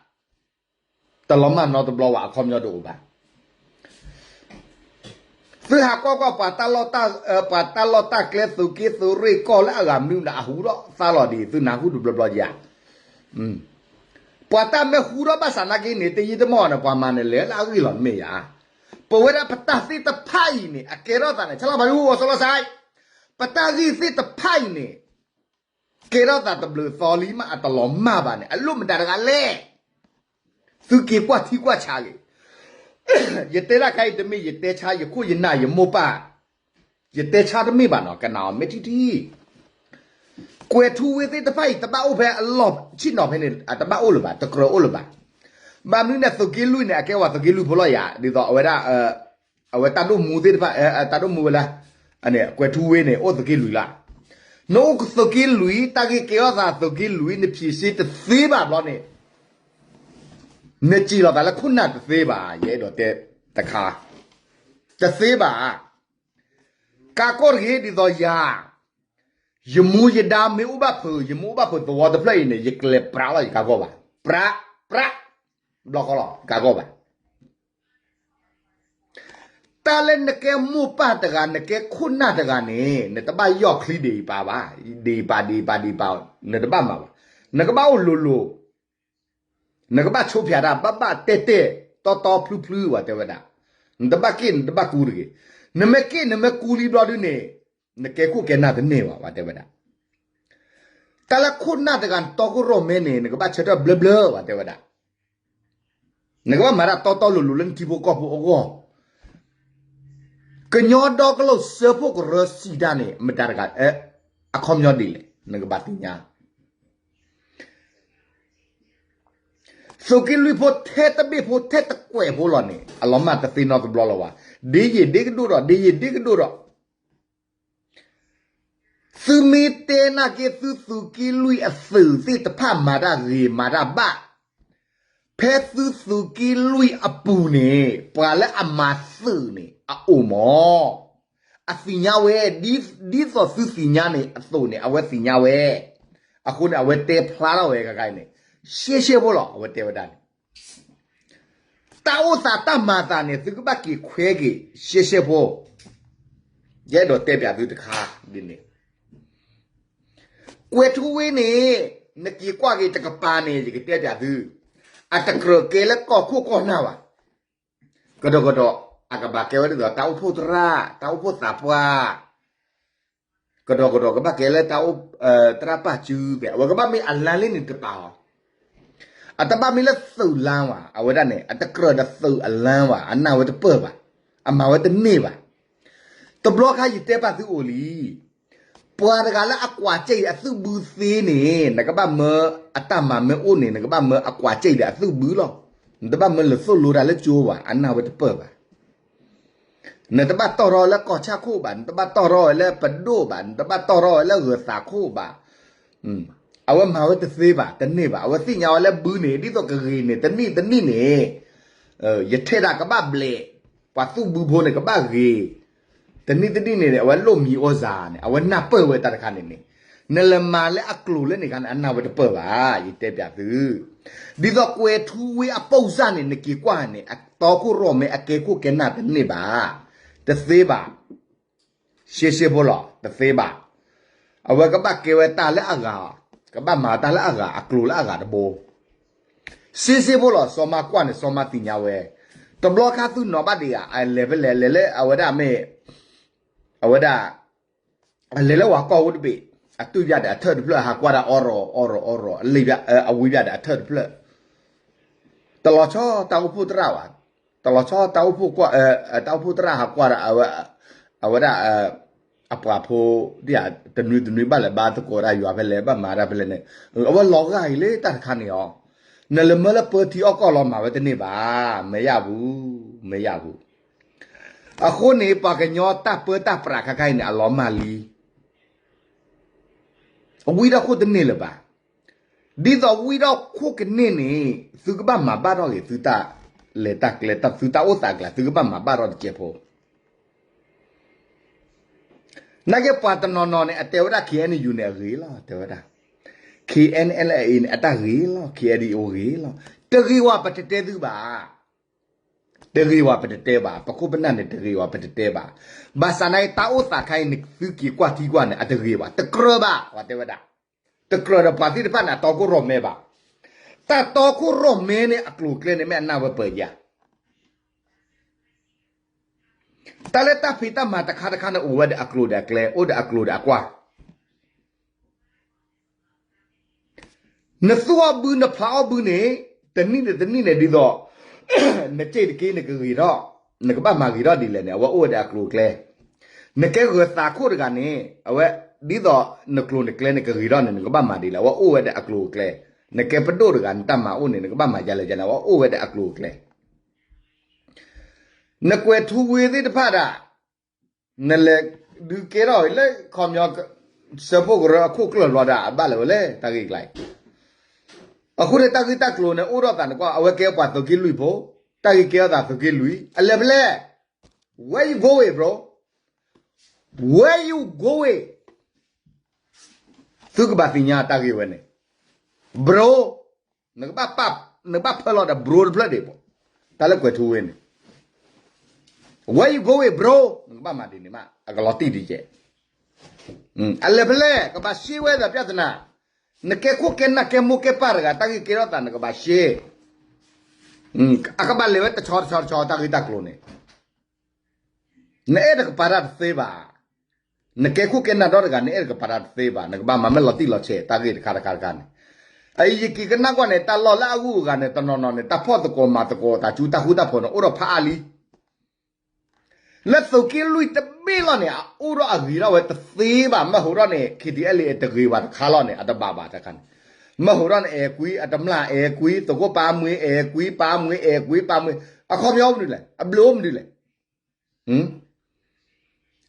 တလီၤမၢ်နီတဘျီဘၣ် အခီပညီတအိၣ်ဘၣ် သုဟးကွၢ်ကွၢ် ပှၤတၢ်လီၢ်တၢ်ကျဲ သုးက့သုးရ့ၣ်ကီၢ်လၢအဂၤမနုၤန့ၣ် အဟူထီၣ်သါလီၤဒံး သုနၢ်ဟူတဘျီဘျီဧါ, ပှၤတၢ်မ့ၢ်ဟူထီၣ်ဘၣ်ဆၣ်နာ်က့န့ၣ် တယံာ်တမီၢ်န့ၣ် ပှၤမၤန့ၣ်လဲၤလၢအဂ့ၢ်လီၤမ့ၢ်ဧါ, ပဝဲဒၣ်ပတၢ်သ့ၣ်တဖၣ်အံၤန့ၣ် အကဲထီၣ်သးန့ၣ် ဆလီၤဘၣ်ဒုးအိၣ်ဂီၤစီလီၤစဲး, ပတၢ်ဂ့ၢ်သ့ၣ်တဖၣ်အံၤန့ၣ် ကဲထီၣ်သးတဘျုးသီလံမး အတလီၤမၢ်ဘၣ်န့ၣ် အလိၣ်မတၤတဂၤလဲၣ် သုက့ၤကွၢ်ထံကွၢ်ဆးဂ့ၤ, ယတဲတၢ်ခဲအံၤတမ့ၢ်ယတဲဆါ ယခိၣ်ယနၢ်ယမိၢ်ပၢ်, ယတဲဆါတမ့ၢ်ဘၣ်နီၤ ကနၣ်အီၤမ့ၢ်ထံထံ, ကွဲၤထူဝ့သ့ၣ်တဖၣ်အံၤ တဘၣ်အိၣ်ဖဲအလီၢ်ဆ့ၣ်နီၤဖဲန့ၣ် တဘၣ်အိၣ်လၢၤဘၣ် တကြၢးအိၣ်လၢၤဘၣ်, ဘၣ်မနုၤန့ၣ် သုးက့လွံၢ်န့ၣ် အကဲဝဲသုးက့လွံၢ်ဖိလီၤယၤ ဒ်သိးအဝဲဒၣ် အဝဲတၢ်ဒိၣ်မူသ့ၣ်တဖၣ် တၢ်ဒိၣ်မူဝဲလၢ ကွဲၤထူဝ့န့ၣ် အိၣ်သုးက့လွံၢ်လီၤ, နအိၣ်သုးက့လွံၢ် တၢ်ဂ့ၢ်ကဲထီၣ်သးသုးက့လွံၢ် နဖံးစ့တသ့ဘၣ်ဘျီန့ၣ် နစံးလီၤသးလၢခိၣ်နၢ်တသ့ဘၣ် ယအဲၣ်ဒိးတဲတခါ, တသ့ဘၣ်, ကးကီၢ်တဂ့ၤဒ်သိးယၤ, ယမူယဒါမ့ၢ်အိၣ်ဘၣ်ဖုး ယမ့ၢ်အိၣ်ဘၣ်ဖုးသဝီတဖျၢၣ်အံၤန့ၣ် ယကလဲၤပြးလီၤယကးကီၢ်ဘၣ်, ပြး, ပြး, ဘျီဃီလီၤ ကးကီၢ်ဘၣ် တၢ်လၢနကဲမိၢ်ပၢ်တဂၤ နကဲခိၣ်နၢ်တဂၤန့ၣ် နတဘၣ်ယီၢ်ချံဒံးပာ်ဘၣ်, ဒံးပာ်ဒံးပာ်ဒံးပာ် နတဘၣ်မၤဘၣ်, နကဘၣ်အိၣ်လိၤလိၤ, နကဘၣ်ဆိဖၠးတၢ် ဘၣ်ဘၣ်တဲတဲ တီတီဖျုဖျု ဝဲတဲဝဲဒၣ်, နတဘၣ်က့ၣ်နတဘၣ်ကူတဂ့ၤ, နမ့ၢ်က့ၣ်နမ့ၢ်ကူလံဘျီဒုန့ၣ် နကဲခိၣ်ကဲနၢ်တန့ၢ်ဘၣ် ဝဲတဲဝဲဒၣ် တၢ်လၢခိၣ်နၢ်တဂၤ နတီခိၣ်ရိၣ်မဲန့ၣ် နကဘၣ်ဆၢထၢၣ်ဘျၢဘျၢ ဝဲတဲဝဲဒၣ်, နကဘၣ်မၤတၢ်တီတီလိၤလိၤလၢနထံဖိကီၢ်ဖိအဂီၢ်, ကညီဒီကလုာ်စၢဖှိၣ်ကရၢစံးတၢ်န့ၣ် မတၤတဂၤ, အခီပညီဒ်လဲၣ် နကဘၣ်သ့ၣ်ညါ သုးက့လွံၢ်ဖိထဲတဘ့ၣ်ဖိထဲတကွဲးဖိလီၤန့ၣ် အလီၤမၢ်တသ့နီတဘျီလၢၤဘၣ်, ဒ်ယံာ်ဒ်ကဒိၣ်ဒီး ဒ်ယံာ်ဒ်ကဒိၣ်ဒီး သုမ့ၢ်တဲနာ်က့ သုသုးက့လွံၢ်အသုးသ့ၣ်တဖၣ်မၤတၢ်ဂ့ၤမၤတၢ်ဘၣ်, ဖဲသုသုးက့လွံၢ်အပူၤန့ၣ် ပှၤလၢအမၤသုးန့ၣ် အအိၣ်မး, အသ့ၣ်ညါဝဲ, ဒ်သိးသုသ့ၣ်ညါန့ၣ်အသိးန့ၣ် အဝဲသ့ၣ်ညါဝဲ, အဃိန့ၣ် အဝဲတဲဖျါထီၣ်ဝဲခဲခါအံၤန့ၣ်, ရှဲရှဲဖိလီၤ အဝဲတဲဝဲဒၣ်န့ၣ် တၢ်အိၣ်သးတၢ်မၤသးန့ၣ် သုကဘၣ်က့ၤခွဲက့ၤ ရှဲရှဲဖိ, ယအဲၣ်ဒိးတဲပၠးသုတခါဒ်န့ၣ်, ကွဲၤထူဝ့န့ၣ် နက့ၤကွၢ်က့ၤတကပၤန့ၣ် ယကတဲပၠးသု, အတကြၢးကဲလၢကီၢ်ခိၣ်ကီၢ်နၢ်ဘၣ်, ကဒီးကဒီး အကဘၣ်ကဲဝဲဒ်သိး တၢ်အိၣ်ဖှိၣ်သရၣ် တၢ်အိၣ်ဖှိၣ်သးပှၢ် ကဒီးကဒီးကဘၣ်ကဲလၢတၢ်အိၣ် သရၣ်ပၢ်စုသ့ၣ် အဝဲကဘၣ်မ့ၢ်အလါလံန့ၣ်တပာ်အီၤ, အတဘၣ်မ့ၢ်လၢသုးလါဘၣ် အဝဲဒၣ်န့ၣ် အတကြၢးဒီးသုးအလါဘၣ် အနာ်ဝဲတပၢၢ်ဘၣ်, အမၤဝဲတန့ၢ်ဘၣ်. တဘျီခါယတဲပာ်သုအိၣ်လံ ပှၤတဂၤလၢအကွၢ်ကၠဲၣ်အီၤအသုးဘုသ့န့ၣ် နကဘၣ်မၢအတၢ်မၤမ့ၢ်အိၣ်န့ၣ် နကဘၣ်မၢအကွၢ်ကၠဲၣ်အီၤဒီးအသုးဘုလီၤ. နတဘၣ်မၢလၢသိၣ်လိတၢ်လၢကၠိဘၣ် အနာ်ဝဲတပၢၢ်ဘၣ်. နတဘၣ်တီၢ်ထီၣ်လၢကီၢ်ဆၣ်ခိၣ်ဘၣ်, နတဘၣ်တီၢ်ထီၣ်ဝဲလၢပဒိၣ်ဘၣ်, နတဘၣ်တီၢ်ထီၣ်ဝဲလၢဂၢၤသးခိၣ်ဘၣ်. အဝဲမၤဝဲတသ့ဘၣ်, တန့ၢ်ဘၣ်. အဝဲသ့ၣ်ညါဝဲလၢဘုန့ၣ် ဒ်သိးကဂ့ၤန့ၣ် တနံၣ်တနံၣ်န့ၣ် ယထဲဒၣ်ကဘၣ်ဘျဲး, ပှၤသုးဘုဖိန့ၣ်ကဘၣ်ဂ့ၤ, တနံၣ်တနံၣ်န့ၣ် အဝဲလိၣ်မံၤအိၣ်စၢ်န့ၣ် အဝဲနၢ်ပၢၢ်ဝဲတၢ်တခါန့ၣ်န့ၣ်, နလဲၤမၤလၢအကျိၤလၢန့ၣ်ခါန့ၣ် အနာ်ဝဲတပၢၢ်ဘၣ်, ယတဲပၠးသု ဒ်သိးကွဲၤထူဝ့အပိၢ်စၢ်န့ၣ် နက့ၤကွၢ်န့ၣ် အတီခိၣ်ရိၣ်မဲအကဲခိၣ်ကဲနၢ်တန့ၢ်ဘၣ်, တသ့ဘၣ်. ရှဲရှဲဖိလီၤ တသ့ဘၣ်. အဝဲကဘၣ်ကဲဝဲတၢ်လၢအဂၤ, ကဘၣ်မၤတၢ်လၢအဂၤ အကျိၤလၢအဂၤတဘိ ရှဲရှဲဖိလီၤ. စီၤမါကွၢ်န့ၣ် စီၤမါသ့ၣ်ညါဝဲ, တဘျီခါသုနီၤဘၣ်ဒံးဧါ, အလဲၤဖဲလဲၣ်, လဲၤလၢအဝဲဒၣ်မ့ၢ်, အဝဲဒၣ်, အလဲၤလၢဝၤကီၢ်အိၣ်တဘ့ၣ်, အတုၢ်ဘၣ်ဒီးအထၢၣ်တဖျၢၣ် ဟးကွၢ်ဒၣ်အီရီၣ်အီရီၣ်အီရီၣ်, အဝံဘၣ်ဒီးအထၢၣ်တဖျၢၣ် တလီၤဆီတၢ်အိၣ်ဖှိၣ်သရၣ်ဘၣ်, တလီၤဆီတၢ်အိၣ်ဖှိၣ်ကွၢ်, တၢ်အိၣ်ဖှိၣ်သရၣ်ဟးကွၢ်ဒီး အဝဲဒၣ်, အပှၤဖိ, တနွံတနွံဘၣ်လဲၤဘါသကိးတၢ်ယွၤဖဲလဲၣ် ဘၣ်မၤတၢ်ဖဲလဲၣ်န့ၣ်, အဝဲလီၤဂာ်အံၤလၢတၢ်တခါန့ၣ်အီၤ, နလဲၤမၢလၢပၢထံအီၣ်ကီၢ်လီၤမၤဝဲတန့ၢ်ဘၣ်, မ့ၢ်ယၢ်ပူၤ, မ့ၢ်ယၢ်ပူၤ. အဃိန့ၣ် ပှၤကညီတၢ်ပၢတၢ်ပြးခါခါအံၤန့ၣ် အလီၤမၢ်လံ အဝံထီၣ်ခိၣ်တန့ၢ်လၢၤဘၣ်. ဒ်သိးဝံထီၣ်ခိၣ်ကန့ၢ်န့ၣ် သုကဘၣ်မၤဘၣ်ထီၣ်က့ၤ သုတၢ်လဲၤတၢ်ကျဲ သုတၢ်အိၣ်သးကျဲ သုကဘၣ်မၤဘၣ်ထီၣ်တကဲးဖိ. နာ်က့ပှၤတနီၤနီၤန့ၣ် အတဲဝဲဒၣ် K N U န့ၣ်အဂ့ၤလီၤ တဲဝဲဒၣ်, K N L A န့ၣ် အတၢ်ဂ့ၤလီၤ K N D O ဂ့ၤလီၤ. တဂ့ၤဝဲပတတဲသုဘၣ် တဂ့ၤဝဲပတတဲဘၣ်, ပခိၣ်ပနၢ်န့ၣ်တဂ့ၤဝဲပတတဲဘၣ်. ဘၣ်ဆၣ်နာ်က့တၢ်အိၣ်သးခါအံၤန့ၣ် သုက့ၤကွၢ်ထံကွၢ်န့ၣ် အတဂ့ၤဘၣ်, တကြၢးဘၣ် ပှၤတဲဝဲဒၣ်, တကြၢးဒီးပှၤသ့ၣ်တဖၣ်န့ၣ် အတီခိၣ်ရိၣ်မဲဘၣ်. တၢ်တီခိၣ်ရိၣ်မဲန့ၣ် အကျိၤအကျဲန့ၣ် မ့ၢ်အနၢ်ဝဲပၢၤယၤ တၢ်လၢတၢ်ဖံးတၢ်မၤတခါတခါန့ၣ် အိၣ်ဝဲဒီးအကျိၤဒီးအကျဲ အိၣ်ဒီးအကျိၤဒီးအကွၢ်. နသူၣ်အီၣ်ဘုနဖျးအီၣ်ဘုန့ၣ် တနံၣ်ဒီးတနံၣ်န့ၣ်ဒ်သိး နစ့တက့ၢ်နကဂ့ၤထီၣ်, နကဘၣ်မၤဂ့ၤထီၣ်ဒ်လဲၣ်န့ၣ် အဝဲအိၣ်ဝဲဒီးအကျိၤအကျဲ. နကဲဂၢၤသးခိၣ်တဂၤန့ၣ် အဝဲ ဒ်သိးနကျိၤနကျဲန့ၣ်ကဂ့ၤထီၣ်န့ၣ် နကဘၣ်မၤဒ်လဲၣ် အဝဲအိၣ်ဝဲဒီးအကျိၤအကျဲ. နကဲပဒိၣ်တဂၤ နတၢ်မၤအိၣ်န့ၣ် နကဘၣ်မၤဒ်လဲၣ်ဒ်လဲၣ် အဝဲအိၣ်ဝဲဒီးအကျိၤအကျဲ. နကွဲးထူဝ့သ့ၣ်တဖၣ်ဒၣ် နလဲၤဒုးကဲထီၣ်လၢခီပညီ စၢဖှိၣ်ကရၢအခိၣ်ကျၢၢ်လီၤဒၣ် အဘၣ်လဲၣ်ဝဲလဲၣ် တၢ်ဂ့ၢ်ကျါအံၤ. အဃိန့ၣ်တၢ်ဂ့ၢ်တၢ်ကျိၤန့ၣ် အိၣ်ထီၣ်သးန့ၣ်ကွၢ် အဝဲကဲပှၤသုးက့လွံၢ်ဖိ, တၢ်ဂ့ၢ်ကဲထီၣ်သးသုးက့လွံၢ် အလဲၤဖဲလဲၣ် Where you going, bro? Where you going? သုကဘၣ်သ့ၣ်ညါတၢ်ဂ့ၢ်ဝဲန့ၣ် bro နကဘၣ်ပာ်, နကဘၣ်ဖၢလီၤဒီး bro တဖျၢၣ်ဒံးဘၣ်. တၢ်လၢကွဲးထူဝ့န့ၣ် Where you going, bro? နကဘၣ်မၤဒ်န့ၣ်မး အကလီၤတံၢ်ဒံးကဲး. အလဲၤဖဲလဲၣ် ကဘၣ်ရှဲဝဲဒၣ် ပြဿနာ. နကဲခိၣ်ကဲနၢ်ကဲမိၢ်ကဲပၢ်တဂၤ တၢ်ဂ့ၢ်ကဲထီၣ်သး နကဘၣ်ရှဲ. အကဘၣ်လဲၤဝဲတဆီတဆီတဆီ တၢ်ဂ့ၢ်တၢ်ကျိၤန့ၣ် နအဲၣ်တကပၤတၢ်တသ့ဘၣ်. နကဲခိၣ်ကဲနၢ်ဒီတဂၤ နအဲၣ်တကပၤတၢ်တသ့ဘၣ်. နကဘၣ်မၤမ့ၢ်လီၤတံၢ်လီၤဆဲး တၢ်ဂ့ၢ်တခါတခါတခါန့ၣ်. အယက့ၤကနၣ်ကွၢ်န့ၣ် တၢ်လီၢ်လၢအဂုၤအဂၤန့ၣ် တနီၤနီၤန့ၣ် တၢ်ဖီၣ်သကိးမၤသကိး တၢ်ကူတၢ်ဃူတၢ်ဖိးန့ၣ် အိၣ်ဒီးဖးအါလံ. လၢသုးက့လွံၢ်တဘ့ၣ်လီၤန့ၣ် အအိၣ်ဒီးအဂ့ၤထီၣ်ဝဲတသ့ဘၣ်. မ့ၢ်ဟူးထီၣ်န့ၣ် K T L A တဂ့ၤဘၣ်တခါလီၤန့ၣ် အတဘၣ်ဘၣ်တခါန့ၣ်. မ့ၢ်ဟူးထီၣ်န့ၣ် အဲၣ်ကွံ အတမျၢ်အဲၣ်ကွံ သကိးပာ်မွဲအဲၣ်ကွံ ပာ်မွဲအဲၣ်ကွံ ပာ်မွဲ အခီပညီအိၣ်မနုၤလဲၣ် အဘျုးအိၣ်မနုၤလဲၣ်.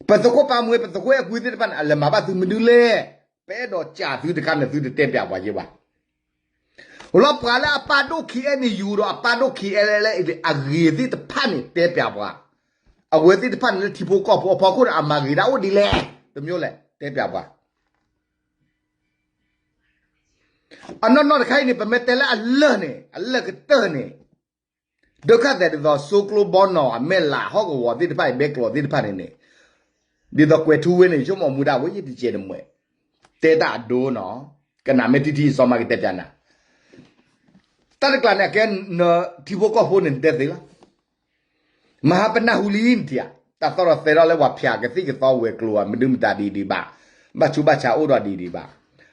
ပသကိးပာ်မွဲ ပသကိးအဲၣ်ကွံသ့ၣ်တဖၣ်န့ၣ် အလဲၤမၤဘၣ်သုမနုၤလဲၣ်. ပအဲၣ်ဒိးစံးသုတခါန့ၣ် သုတတဲပၠးပှၤယဲဘၣ်. လီၤပှၤလၢအပာ်ဒိၣ် K N U ဒီးအပာ်ဒိၣ် K N L A အဂ့ၤသ့ၣ်တဖၣ်န့ၣ် တဲပၠးပှၤ. အဝဲသ့ၣ်တဖၣ်န့ၣ်လၢထံဖိကီၢ်ဖိအဖီခိၣ်န့ၣ် အမၤဂ့ၤဒၣ်အိၣ်ဒ်လဲၣ် တမံၤလဲၣ် တဲပၠးပှၤ. အနီၢ်နီၢ်တခါအံၤန့ၣ် ပမ့ၢ်တဲလၢအလၢၢ်န့ၣ် အလၢၢ်ကတၢၢ်န့ၣ် ဒုက္ခသည်ဒ်သိး စိကျိဘီနီၢ် အမဲၢ်လး ဟီၣ်ကဝီၤသ့ၣ်တဖၣ်အံၤ ဘဲကျိးသ့ၣ်တဖၣ်န့ၣ်န့ၣ် ဒ်သိးကွဲးထူဝ့န့ၣ် ဆိကမိၣ်မူဒါဝဲ ယတကဲးတမှဲး တဲတၢ်အဒိနီၤ. ကနၣ်မ့ၢ်ထံထံစီၤမၤကတဲပၠးနၤ တၢ်တကျါန့ၣ် အကဲနထံဖိကီၢ်ဖိန့ၣ် နတဲသ့လီၤ. မဟါပနၢ်ဟူလံနထံၣ်ဧါ တၢ်သီၣ်ထီၣ်သဲထီၣ်လၢပှၤဖၠးကသံၣ်ကသီဝဲၤကျိၤဧါ မဒုမတၤဒ်ဒ်ဘၣ်. ဘၣ်ဆူးဘၣ်ဆါအိၣ်ဒီးဒံးဒံးဘၣ်.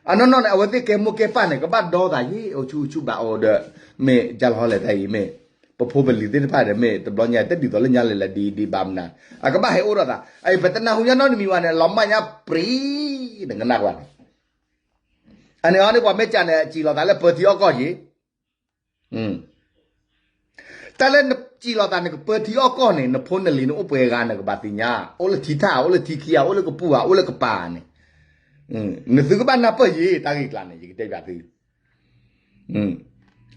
အနီၢ်နီၢ်န့ၣ် အဝဲသ့ၣ်ကဲမိၢ်ကဲပၢ်န့ၣ် ကဘၣ်ဒီသးယ့ၣ် အိၣ်ဆူၣ်အိၣ်ဆူၣ်ဘၣ်အိၣ်ဒီး မ့ၢ်ကၢ်လီၤလဲၣ်တၢ်အံၤမ့ၢ် ပဖိပလံၤသ့ၣ်တဖၣ်ဒီး မ့ၢ်တဘျီညါတဒ်သိးလၢညါလဲၣ်လၢဒ်ဒံးဘၣ်မနုၤ အကဘၣ်ဟဲအိၣ်ဒီးသး အအံၤ ပတနၢ်ဟူညါနီတမံၤဘၣ်န့ၣ် လီၤမၢ်ညါပြံ နကနၣ်ကွၢ်န့ၣ် အန့ၣ်အီၤန့ၣ် ပှၤမ့ၢ်ကးန့ၣ် စံၣ်လီၤသးလၢပၢထံအီၣ်ကီၢ်ယ့ၣ် တၢ်လၢနစံၣ်လီၤသးန့ၣ် ကပၢထံအီၣ်ကီၢ်န့ၣ် နဖိနလံၤန့ၣ်အိၣ်ပှဲၤဂၤန့ၣ် ကဘၣ်သ့ၣ်ညါ အိၣ်လၢထံထၣ် အိၣ်လၢထံခံဧါ အိၣ်လၢကပူၤဧါ အိၣ်လၢကပၤန့ၣ် နသုကဘၣ်နၢ်ပၢၢ်ယ့ၣ် တၢ်ဂ့ၢ်ကျါန့ၣ် ယကတဲပျးသု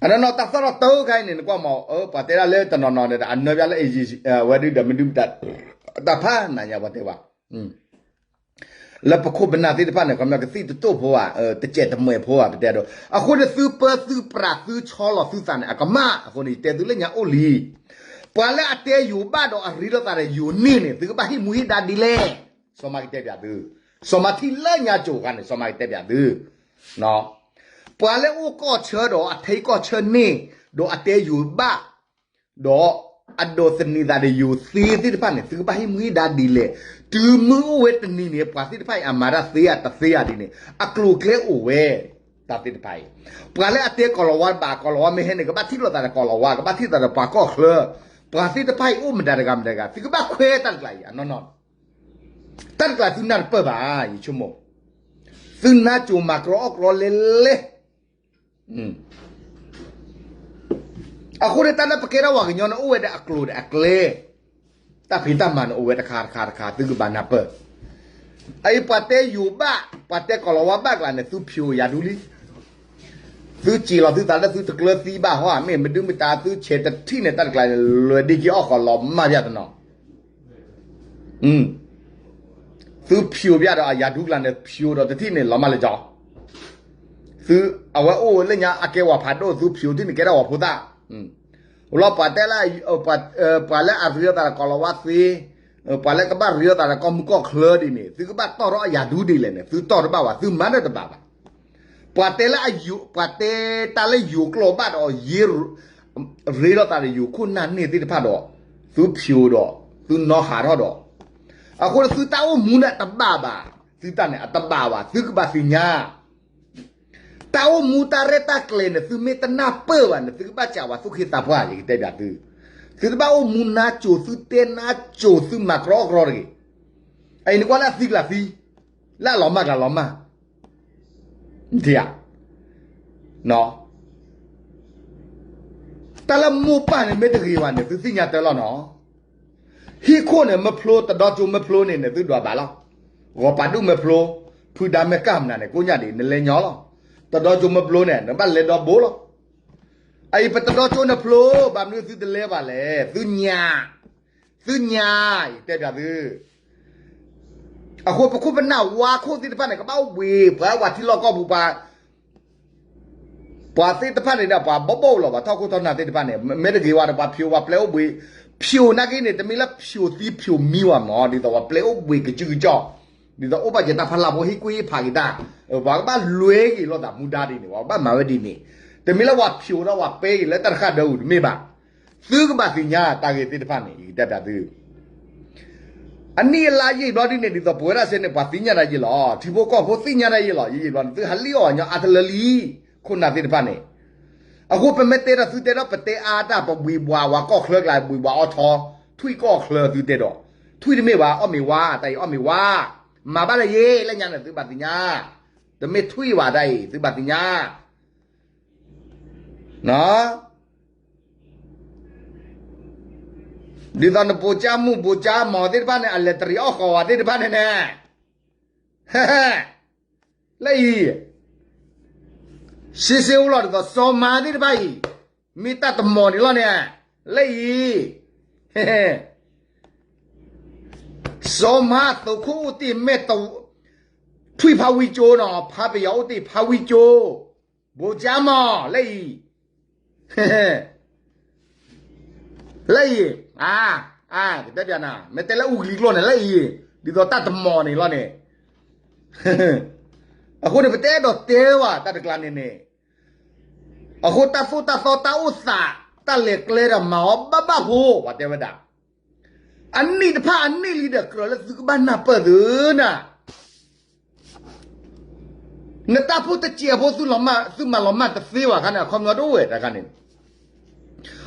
အနီၢ်နီၢ်တၢ်သီၣ်ထီၣ်တခါအံၤန့ၣ် နကွၢ်မး ပှၤတဲဒၣ်လၢတနီၤနီၤဒီး အနၢပျးလၢ ဝဲဒုဒီးမ့ၢ်ဒုမတၤ တၢ်ဖးနးညါပှၤတဲဝဲ လၢပခိၣ်ပနၢ်သ့ၣ်တဖၣ်န့ၣ် ခီပညီကသံၣ်တတိၢ်ဖိဧါ တစဲးတမှဲးဖိဧါ ပတဲဒိး အဃိန့ၣ်သုပၢသုပြးသုဆီလီၤသုသးန့ၣ် အကမၣ် အဃိန့ၣ် ယတဲသုလၢညါအိၣ်လံ ပှၤလၢအတဲယိၤဘၣ်ဒီးအရ့လိာ်သးဒီးယိၤန့ၢ်န့ၣ် သုကဘၣ်ဟံးမူဟံးဒါဒ်လဲၣ် စီၤမါကတဲပျးသု စီၤမါထံၣ်လၢညါကိၤခါန့ၣ် စီၤမါကတဲပျးသု ပှၤလၢအိၣ်ကီၢ်ဆၢဒီးအထံကီၢ်ဆၢန့ၣ် ဒီးအတဲယိၤဘၣ် ဒီးအဒိးသန့ၤသးဒီးယိၤသ့သ့ၣ်တဖၣ်န့ၣ် သုကဘၣ်ဟံးမူဟံးဒါဒ်လဲၣ် တုၤမုၢ်အိၣ်ဝဲတနံၤန့ၣ် ပှၤသ့ၣ်တဖၣ်အံၤ အမၤတၢ်သ့ဧါတသ့ဧါဒ်န့ၣ် အကျိၤအကျဲအိၣ်ဝဲ တၢ်သ့ၣ်တဖၣ်အံၤ ပှၤလၢအတဲကီၢ်လီၤဝါတဘၣ် ကီၢ်လီၤဝါမ့ၢ်ဟဲန့ၣ် ကဘၣ်ထံၣ်လိာ်သးဒီးကီၢ်လီၤဝါ ကဘၣ်ထံၣ်လိာ်သးဒီးပှၤကီၢ်ချၢ ပှၤသ့ၣ်တဖၣ်အံၤအိၣ်မတၤတဂၤမတၤတဂၤ သုကဘၣ်ခွဲးတၢ်တကျါအံၤ အနီၢ်နီၢ် တၢ်တကျါသုနၢ်တပၢၢ်ဘၣ် ယဆိကမိၣ် သုနၢ်ကိၤမၤကြီအီၣ်ကြီလဲလဲ အဃိန့ၣ် တၢ်လၢပကဲထီၣ်ပှၤကညီန့ၣ် အိၣ်ဝဲဒီးအကျိၤဒီးအကျဲ တၢ်ဖံးတၢ်မၤန့ၣ် အိၣ်ဝဲတခါတခါတခါ သုကဘၣ်နၢ်ပၢၢ် အအံၤ ပှၤတဲယိၤဘၣ် ပှၤတဲကီၢ်လီၤဝါဘၣ်ကျါန့ၣ် သုဖျိးယၤဒူလံ သုစံၣ်လီၤသုသးလၢသုတကျၢၤသံဘၣ်ဟီ မ့ၢ်မဒုမတၤသုဆဲးတထံၣ်န့ၣ် တၢ်တကျါန့ၣ် လဲၤဒ့က့ၤအီၣ်ဃီလီၤမၢ်ပျၢ်တနီၤ သုဖျိးပျၢ်ဒီးအယၤဒူကျါန့ၣ် ဖျိးဒီးတထံၣ်န့ၣ် လီၤမၢ်လၢကီ သု အဝဲအိၣ်လၢညါအကဲဝဲဖးဒိၣ် သုဖျိးထံၣ်န့ၣ် ကဲဒၣ်ဝဲဖိသၣ် လီၤပှၤတဲလၢ ပှၤလၢအရ့လိာ်သးဒီးကီၢ်လီၤဝါသ့ ပှၤလၢကဘၣ်ရ့လိာ်သးဒီးကီၢ်မုၢ်ကီၢ်ချၢဒ်န့ၣ် သုကဘၣ်တီၢ်ထီၣ်အယၤဒူဒ်လဲၣ်န့ၣ် သုတီၢ်တဘၣ်ဘၣ် သုမၤတၢ်တဘၣ်ဘၣ် ပှၤတဲလၢ ပှၤတဲတၢ်လၢယိၤကျိာ်ဘၣ်ဒီး ရ့လိာ်သးဒီးယိၤခိၣ်နၢ်န့ၢ်သ့ၣ်တဖၣ်ဒီး သုဖျိးဒီး သုနီၢ်ဟးထီၣ်ဒီး အဃိန့ၣ်သုတၢ်အိၣ်မူန့ၣ်တဘၣ်ဘၣ် သုတၢ်န့ၣ်အတဘၣ်ဘၣ် သုကဘၣ်သ့ၣ်ညါ တၢ်အိၣ်မူတၢ်ရဲၣ်တၢ်ကျဲၤန့ၣ် သုမ့ၢ်တနၢ်ပၢၢ်ဘၣ်န့ၣ် သုကဘၣ်စံးဝဲသူၣ်က့သးပှၢ် ယကတဲပျးသု သုတဘၣ်အိၣ်မူနၢ်ကိၤ သုတဲနၢ်ကိၤ သုမၤကြီကြီတဂ့ၤ အအံၤနကွၢ်လၢအသံကျါသံ လၢအလီၤမၢ်ကျါလီၤမၢ် ထံဧါ တၢ်လၢမိၢ်ပၢ်န့ၣ်မ့ၢ်တဂ့ၤဘၣ်န့ၣ် သုသ့ၣ်ညါတၢ်လီၤနီၤ ဟံၣ်ခိၣ်န့ၣ်မ့ၢ်ဖျိ တဒီကၠိမ့ၢ်ဖျိန့ၣ်န့ၣ် သုဒွးဘၣ်လီၤ ဂီၤပာ်ဒူၣ်မ့ၢ်ဖျိ ဖုဒါမ့ၢ်ကၢ်မနုၤန့ၣ် ကိးညါဒံး နလဲၤညီလီၤ တဒီကၠိမ့ၢ်ဖျိန့ၣ် နဘၣ်လဲၤဒီဘိလီၤ အအံၤ ပတဒီကၠိနဖျိ ဘၣ်မနုၤသုတလဲၤဘၣ်လဲၣ် သုညါ သုညါ ယတဲပျးသု အဃိပခိၣ်ပနၢ်ဝါခိၣ်သ့ၣ်တဖၣ်န့ၣ် ကဘၣ်အိၣ်ဘှံး ပှၤဝၤထံလီၢ်ကီၢ်ပူၤပှၤ ပှၤသ့ၣ်တဖၣ်န့ၣ်ဒီး ပှၤဘီၣ်ဘီၣ်လီၤ ပှၤထီၣ်ခိၣ်ထီၣ်နၢ်သ့ၣ်တဖၣ်န့ၣ် မ့ၢ်တဂ့ၤဝဲဒီး ပှၤဖျိးပှၤပျဲအိၣ်ဘှံး ဖျိးနာ်က့န့ၣ် တမ့ၢ်လၢဖျိးသံဖျိးမံဝဲမး ဒ်သိးပှၤပျဲအိၣ်ဘှံးကစုကကၠီၣ် ဒ်သိးအိၣ်ဘၣ်က့ၤတၢ်ဖးလၢဖိဟ့ၣ်ကူၣ်ဟ့ၣ်ဖးက့ၤတၢ် ပှၤကဘၣ်လွဲက့ၤလိာ်သးမူဒါဒ်န့ၣ် ပှၤကဘၣ်မၤဝဲဒ်န့ၣ် တမ့ၢ်လၢပှၤဖျိးဒီးပှၤပျဲက့ၤလၢတၢ်တဃၣ်ဒၢပူၤတမ့ၢ်ဘၣ် သုကဘၣ်သ့ၣ်ညါတၢ်ဂ့ၢ်သ့ၣ်တဖၣ်န့ၣ် ယကတဲပျးသု အနံၣ်အလါယံာ်ဘျီဒ်န့ၣ် ဒ်သိးပဝဲဒၣ်စ့ၢ်န့ၣ် ပှၤသ့ၣ်ညါတၢ်ယံာ်လီၤ ထံဖိကီၢ်ဖိသ့ၣ်ညါတၢ်ယံာ်လီၤ ယံာ်ယံာ်ဘျီန့ၣ် သုဟးလံၣ်အီၣ်ညီအါတလၢလံ ခိၣ်နၢ်သ့ၣ်တဖၣ်န့ၣ် အဃိပမ့ၢ်တဲဒီးသုတဲဒီး ပတဲအါတၢ် ပဘှံးဘှးဝဲကီၢ်ချၢကျါ ဘှံးဘှးအီၣ်ထီ ထွံၣ်ကီၢ်ချၢသုတဲဒီး ထွံၣ်တမ့ၢ်ဘၣ် အီၣ်မ့ၤဝါ တၢ်အံၤအီၣ်မ့ၤဝါ မၤဘၣ်လၢယ့ လၢညါန့ၣ် သုဘၣ်သ့ၣ်ညါ တမ့ၢ်ထွံၣ်ဘၣ်တၢ်အံၤ သုဘၣ်သ့ၣ်ညါ ဒ်သိးနဘိးကၠါမုၣ်ဘိးကၠါမီၤသ့ၣ်တဖၣ်န့ၣ် အလဲၤတရံးအီၣ်ဃီၤဝဲသ့ၣ်တဖၣ်န့ၣ်န့ၣ် လၢအံၤ စ့စ့အိၣ်လီၤဒ်သိးစီၤမါသ့ၣ်တဖၣ်အံၤ မ့ၢ်တၢ်တမီၤန့ၣ်လီၤန့ၣ် လၢအံၤ စီၤမါသုးခိၣ်အိၣ်တ့ၢ်မဲာ် ထွံၣ်ဖးဝံကၠိနီၤ ဖးပယီၤအိၣ်တ့ၢ်ဖးဝံကၠိ ဘိးကၠါမီၤ လၢအံၤ လၢအံၤ အါ အါ ကတဲပျးနၤ မ့ၢ်တဲလၢအူကလံၤကျိာ်န့ၣ် လၢအံၤ ဒ်သိးတၢ်တမီၤန့ၣ်လီၤန့ၣ် အဃိန့ၣ် ပတအဲၣ်ဒိးတဲဘၣ်တၢ်တကျါန့ၣ်န့ၣ် အဃိတၢ်သိၣ်တၢ်သီတၢ်အိၣ်သး တၢ်လဲၤကျဲဒီးမၤအီၤဘၣ်ဘၣ်ဖိ ပှၤတဲဝဲဒၣ် အနံၣ်တဖၣ်အနံၣ်လံဒီးကြၢးလၢသုကဘၣ်နၢ်ပၢၢ်သုနၤ နတၢ်ဖိတစဲးဖိ သုမၤလီၤမၢ်တသ့ဘၣ်ခါန့ၣ် အခီပညီတအိၣ်ဝဲတခါန့ၣ်,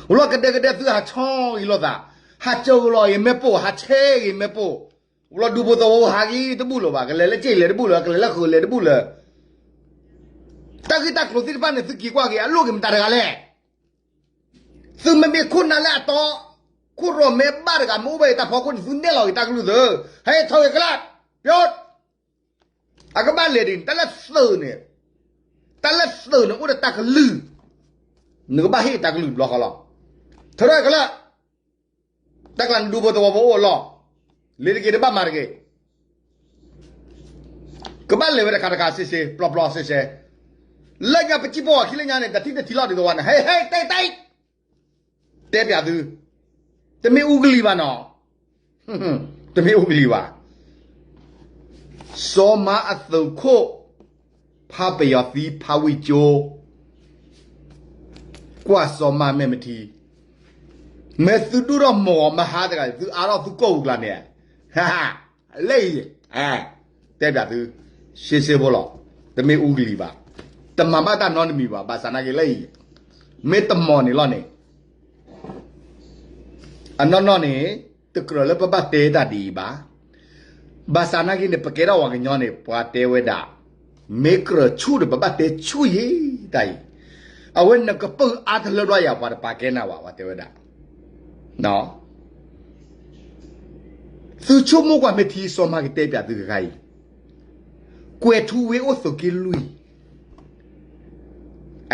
ဝံၤလီၤကဒဲကဒဲသုဟးဆီၣ်ဂ့ၤလိာ်သး, ဟးစၢၤလီၤဂ့ၤမ့ၣ်ပိၢ်, ဟးဆဲဂ့ၤမ့ၣ်ပိၢ်, ဝံၤလီၤဒူဖိသဝီဖိဟးဂ့ၤတဘူၣ်လၢၤဘၣ်, ကလဲၤလၢက့ၣ်လဲၤတဘူၣ်လၢၤ, ကလဲၤလၢဃုာ်လဲၤတဘူၣ်လၢၤ, တၢ်ဂ့ၢ်တၢ်ကျိၤသ့ၣ်တဖၣ်န့ၣ် သုက့ၤကွၢ်က့ၤ အလိၣ်က့ၤမတၤတဂၤလဲၣ်. သုမ့မ့ၢ်ခိၣ်နၢ်လၢအတီ, ခိၣ်ရိၣ်မဲဘၣ်တဂၤ မ့ၢ်အိၣ်ဘၣ်အံၤတၢ်ဖီခိၣ်န့ၣ် သုနဲၣ်လီၤက့ၤတၢ်ကလုၢ်သု, ဟဲထီၣ်ဂ့ၤကလၢ, ပၠိ, အကဘၣ်လဲၤဒ်န့ၣ် တၢ်လၢသုးန့ၣ်, တၢ်လၢသုးန့ၣ်အိၣ်ဒီးတၢ်ကလုၢ်, နကဘၣ်ဟ့ၣ်တၢ်ကလုၢ်တဘျီဃီလီၤ. ထီၣ်ထီၣ်ဂ့ၤကလၢ, တၢ်ကျါနဒူဖိသဝီဖိအိၣ်အလီၢ်, လ့ၤတက့ၤတဘၣ်မၤတဂ့ၤ ကဘၣ်လဲၤဝဲတခါတခါစ့စ့ ပျီပျီစ့စ့, လၢညါပစံၣ်ပီၣ်အခံလၢညါန့ၣ် တထံၣ်တထံၣ်လီၤဒ်သိးဝဲန့ၣ် ဟဲဟဲတၢ်တၢ်, တဲပၠးသု, တမ့ၢ်အူကလံၤဘၣ်နီၤ, တမ့ၢ်အူကလံၤဘၣ်. စီၤမါအသုးခိၣ်, ဖးပယီၤသံဖးဝံၣ်ကၠိ, ကွၢ်စီၤမါမဲာ်မထံ, မ့ၢ်သုဒိၣ်ထီၣ်မီၢ်မဟါတဂၤ သုအါထီၣ်သုကိၢ်ပူၤကျါန့ၣ်, လၢအံၤ, တဲပၠးသု, စ့စ့ဖိလီၤ, တမ့ၢ်အူကလံၤဘၣ်, တမၤဘၣ်တၢ်နီတမံၤဘၣ်, ဘၣ်ဆၣ်နာ်က့လၢအံၤ, မ့ၢ်တမီၢ်န့ၣ်လီၤန့ၣ် အနီၢ်နီၢ်န့ၣ်, တကြၢးလၢပဘၣ်တဲတၢ်ဒ်အံၤဘၣ်. ဘၣ်ဆၣ်နာ်က့န့ၣ် ပကဲထီၣ်ပှၤကညီန့ၣ် ပှၤတဲဝဲဒၣ်, မ့ၢ်ကြၢးဆူၣ်ဒီး ပဘၣ်တဲဆူၣ်ယံၤတၢ်အံၤ, အဝဲနကပုာ်အါတလၢဘျီယၤ ပှၤတပာ်ကဲနၤဘၣ် ပှၤတဲဝဲဒၣ် သုဆိကမိၣ်ကွၢ်မ့ၢ်ထံ စီၤမါကတဲပၠးသုတခါအံၤ, ကွဲၤထူဝ့အိၣ်သုးက့လွံၢ်,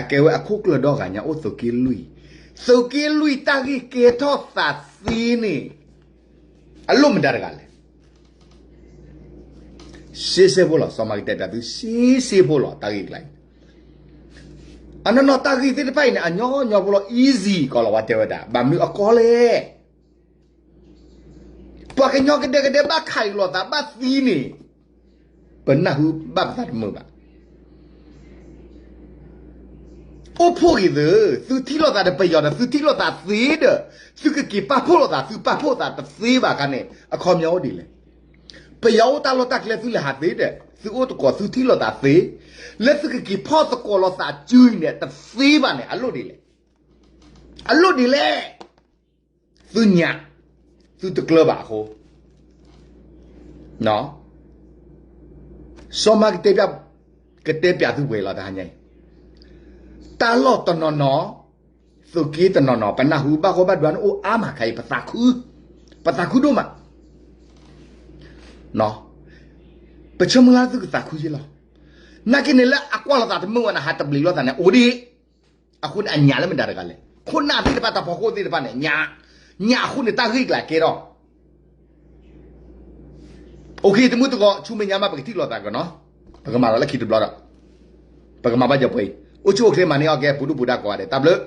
အကဲဝဲအခိၣ်ကျၢၢ်ဒီဂၤညါအိၣ်သုးက့လွံၢ်, သုးက့လွံၢ်တၢ်ဂ့ၢ်ကဲထီၣ်သးသ့န့ၣ်, အလိၣ်မတၤတဂၤလဲၣ်. စ့စ့ဖိလီၤ, စီၤမါကတဲပၠးသု စ့စ့ဖိလီၤ တၢ်ဂ့ၢ်ကျါအံၤ, အနီၢ်နီၢ်တၢ်ဂ့ၢ်သ့ၣ်တဖၣ်အံၤန့ၣ် အညီညီဖိလီၤ easy ကီးလီၤ ပှၤတဲဝဲဒၣ် ဘၣ်မနုၤအကီလဲၣ် ပှၤကညီကဒဲကဒဲဘၣ်ခးအံၤလိာ်သးဘၣ်သံန့ၣ်, ပနၢ်ဟူဘၣ်ပသးတမုာ်ဘၣ်. အိၣ်ဖှိၣ်ဂ့ၤသု, သုထံၣ်လိာ်သးဒီးပယီၤဒီး သုထံၣ်လိာ်သးသ့ဒီး, သုကက့ၤပာ်ဖှိၣ်လိာ်သး သုပာ်ဖှိၣ်သးတသ့ဘၣ်ခါန့ၣ် အခီပညီအိၣ်ဒ်လဲၣ်. ပယီၤအိၣ်တၢ်လီၢ်တၢ်ကျဲသုလဲၤဟးသ့ဒီး သုအိၣ်သကိးသုထံၣ်လိာ်သးသ့, လၢသုကက့ၤဖီၣ်သကိးလိာ်သးစုအံၤန့ၣ် တသ့ဘၣ်န့ၣ် အလိၣ်ဒ်လဲၣ်. အလိၣ်ဒ်လဲၣ်. သုညၣ်, သုတကျၢၤဘၣ်အဃိ, စီၤမါကတဲပၠး, ကတဲပၠးသုဝဲလီၤတဟါညါအံၤ, တၢ်လီၢ်တနီၤနီၤ, သုးက့တနီၤနီၤ ပနၢ်ဟူဘၣ်ဂီၢ်ဘၣ်ဒွးန့ၣ်အိၣ်အါမးခါအံၤ ပသးခု, ပသးခုဒိၣ်မး ပဆၢမုၢ်လၢ်သုကသးခုယ့လီၤ. နာ်က့န့ၣ်လၢအကွၢ်လိာ်သးတမုာ်ဝဲန့ၣ် ဟးတဘျံးလိာ်သးန့ၣ် အိၣ်ဒံး, အဃိန့ၣ်အညၣ်လၢမတၤတဂၤလဲၣ်. ခိၣ်နၢ်သ့ၣ်တဖၣ်တၢ်ဖီခိၣ်သ့ၣ်တဖၣ်န့ၣ် ညၣ်, ညၣ်အဃိန့ၣ်တၢ်ဂ့ၢ်ကျါကဲထီၣ် အိၣ်ခ့ တမုၢ်တဂီၤ ဆူမဲာ်ညါမး ပကထံၣ်လိာ်သးကနီၤ, ပကမၤလီၤလၢခံတဘျီဒီး ပကမၤဘၣ်ယပှဲၤအံၤ, အိၣ်ဆူၣ်အိၣ်ချ့မၤန့ၢ်အီၣ်ကဲ ပူၤဒူၣ်ပူၤဒါကိးဂၤဒဲး တၢ်ဘျုး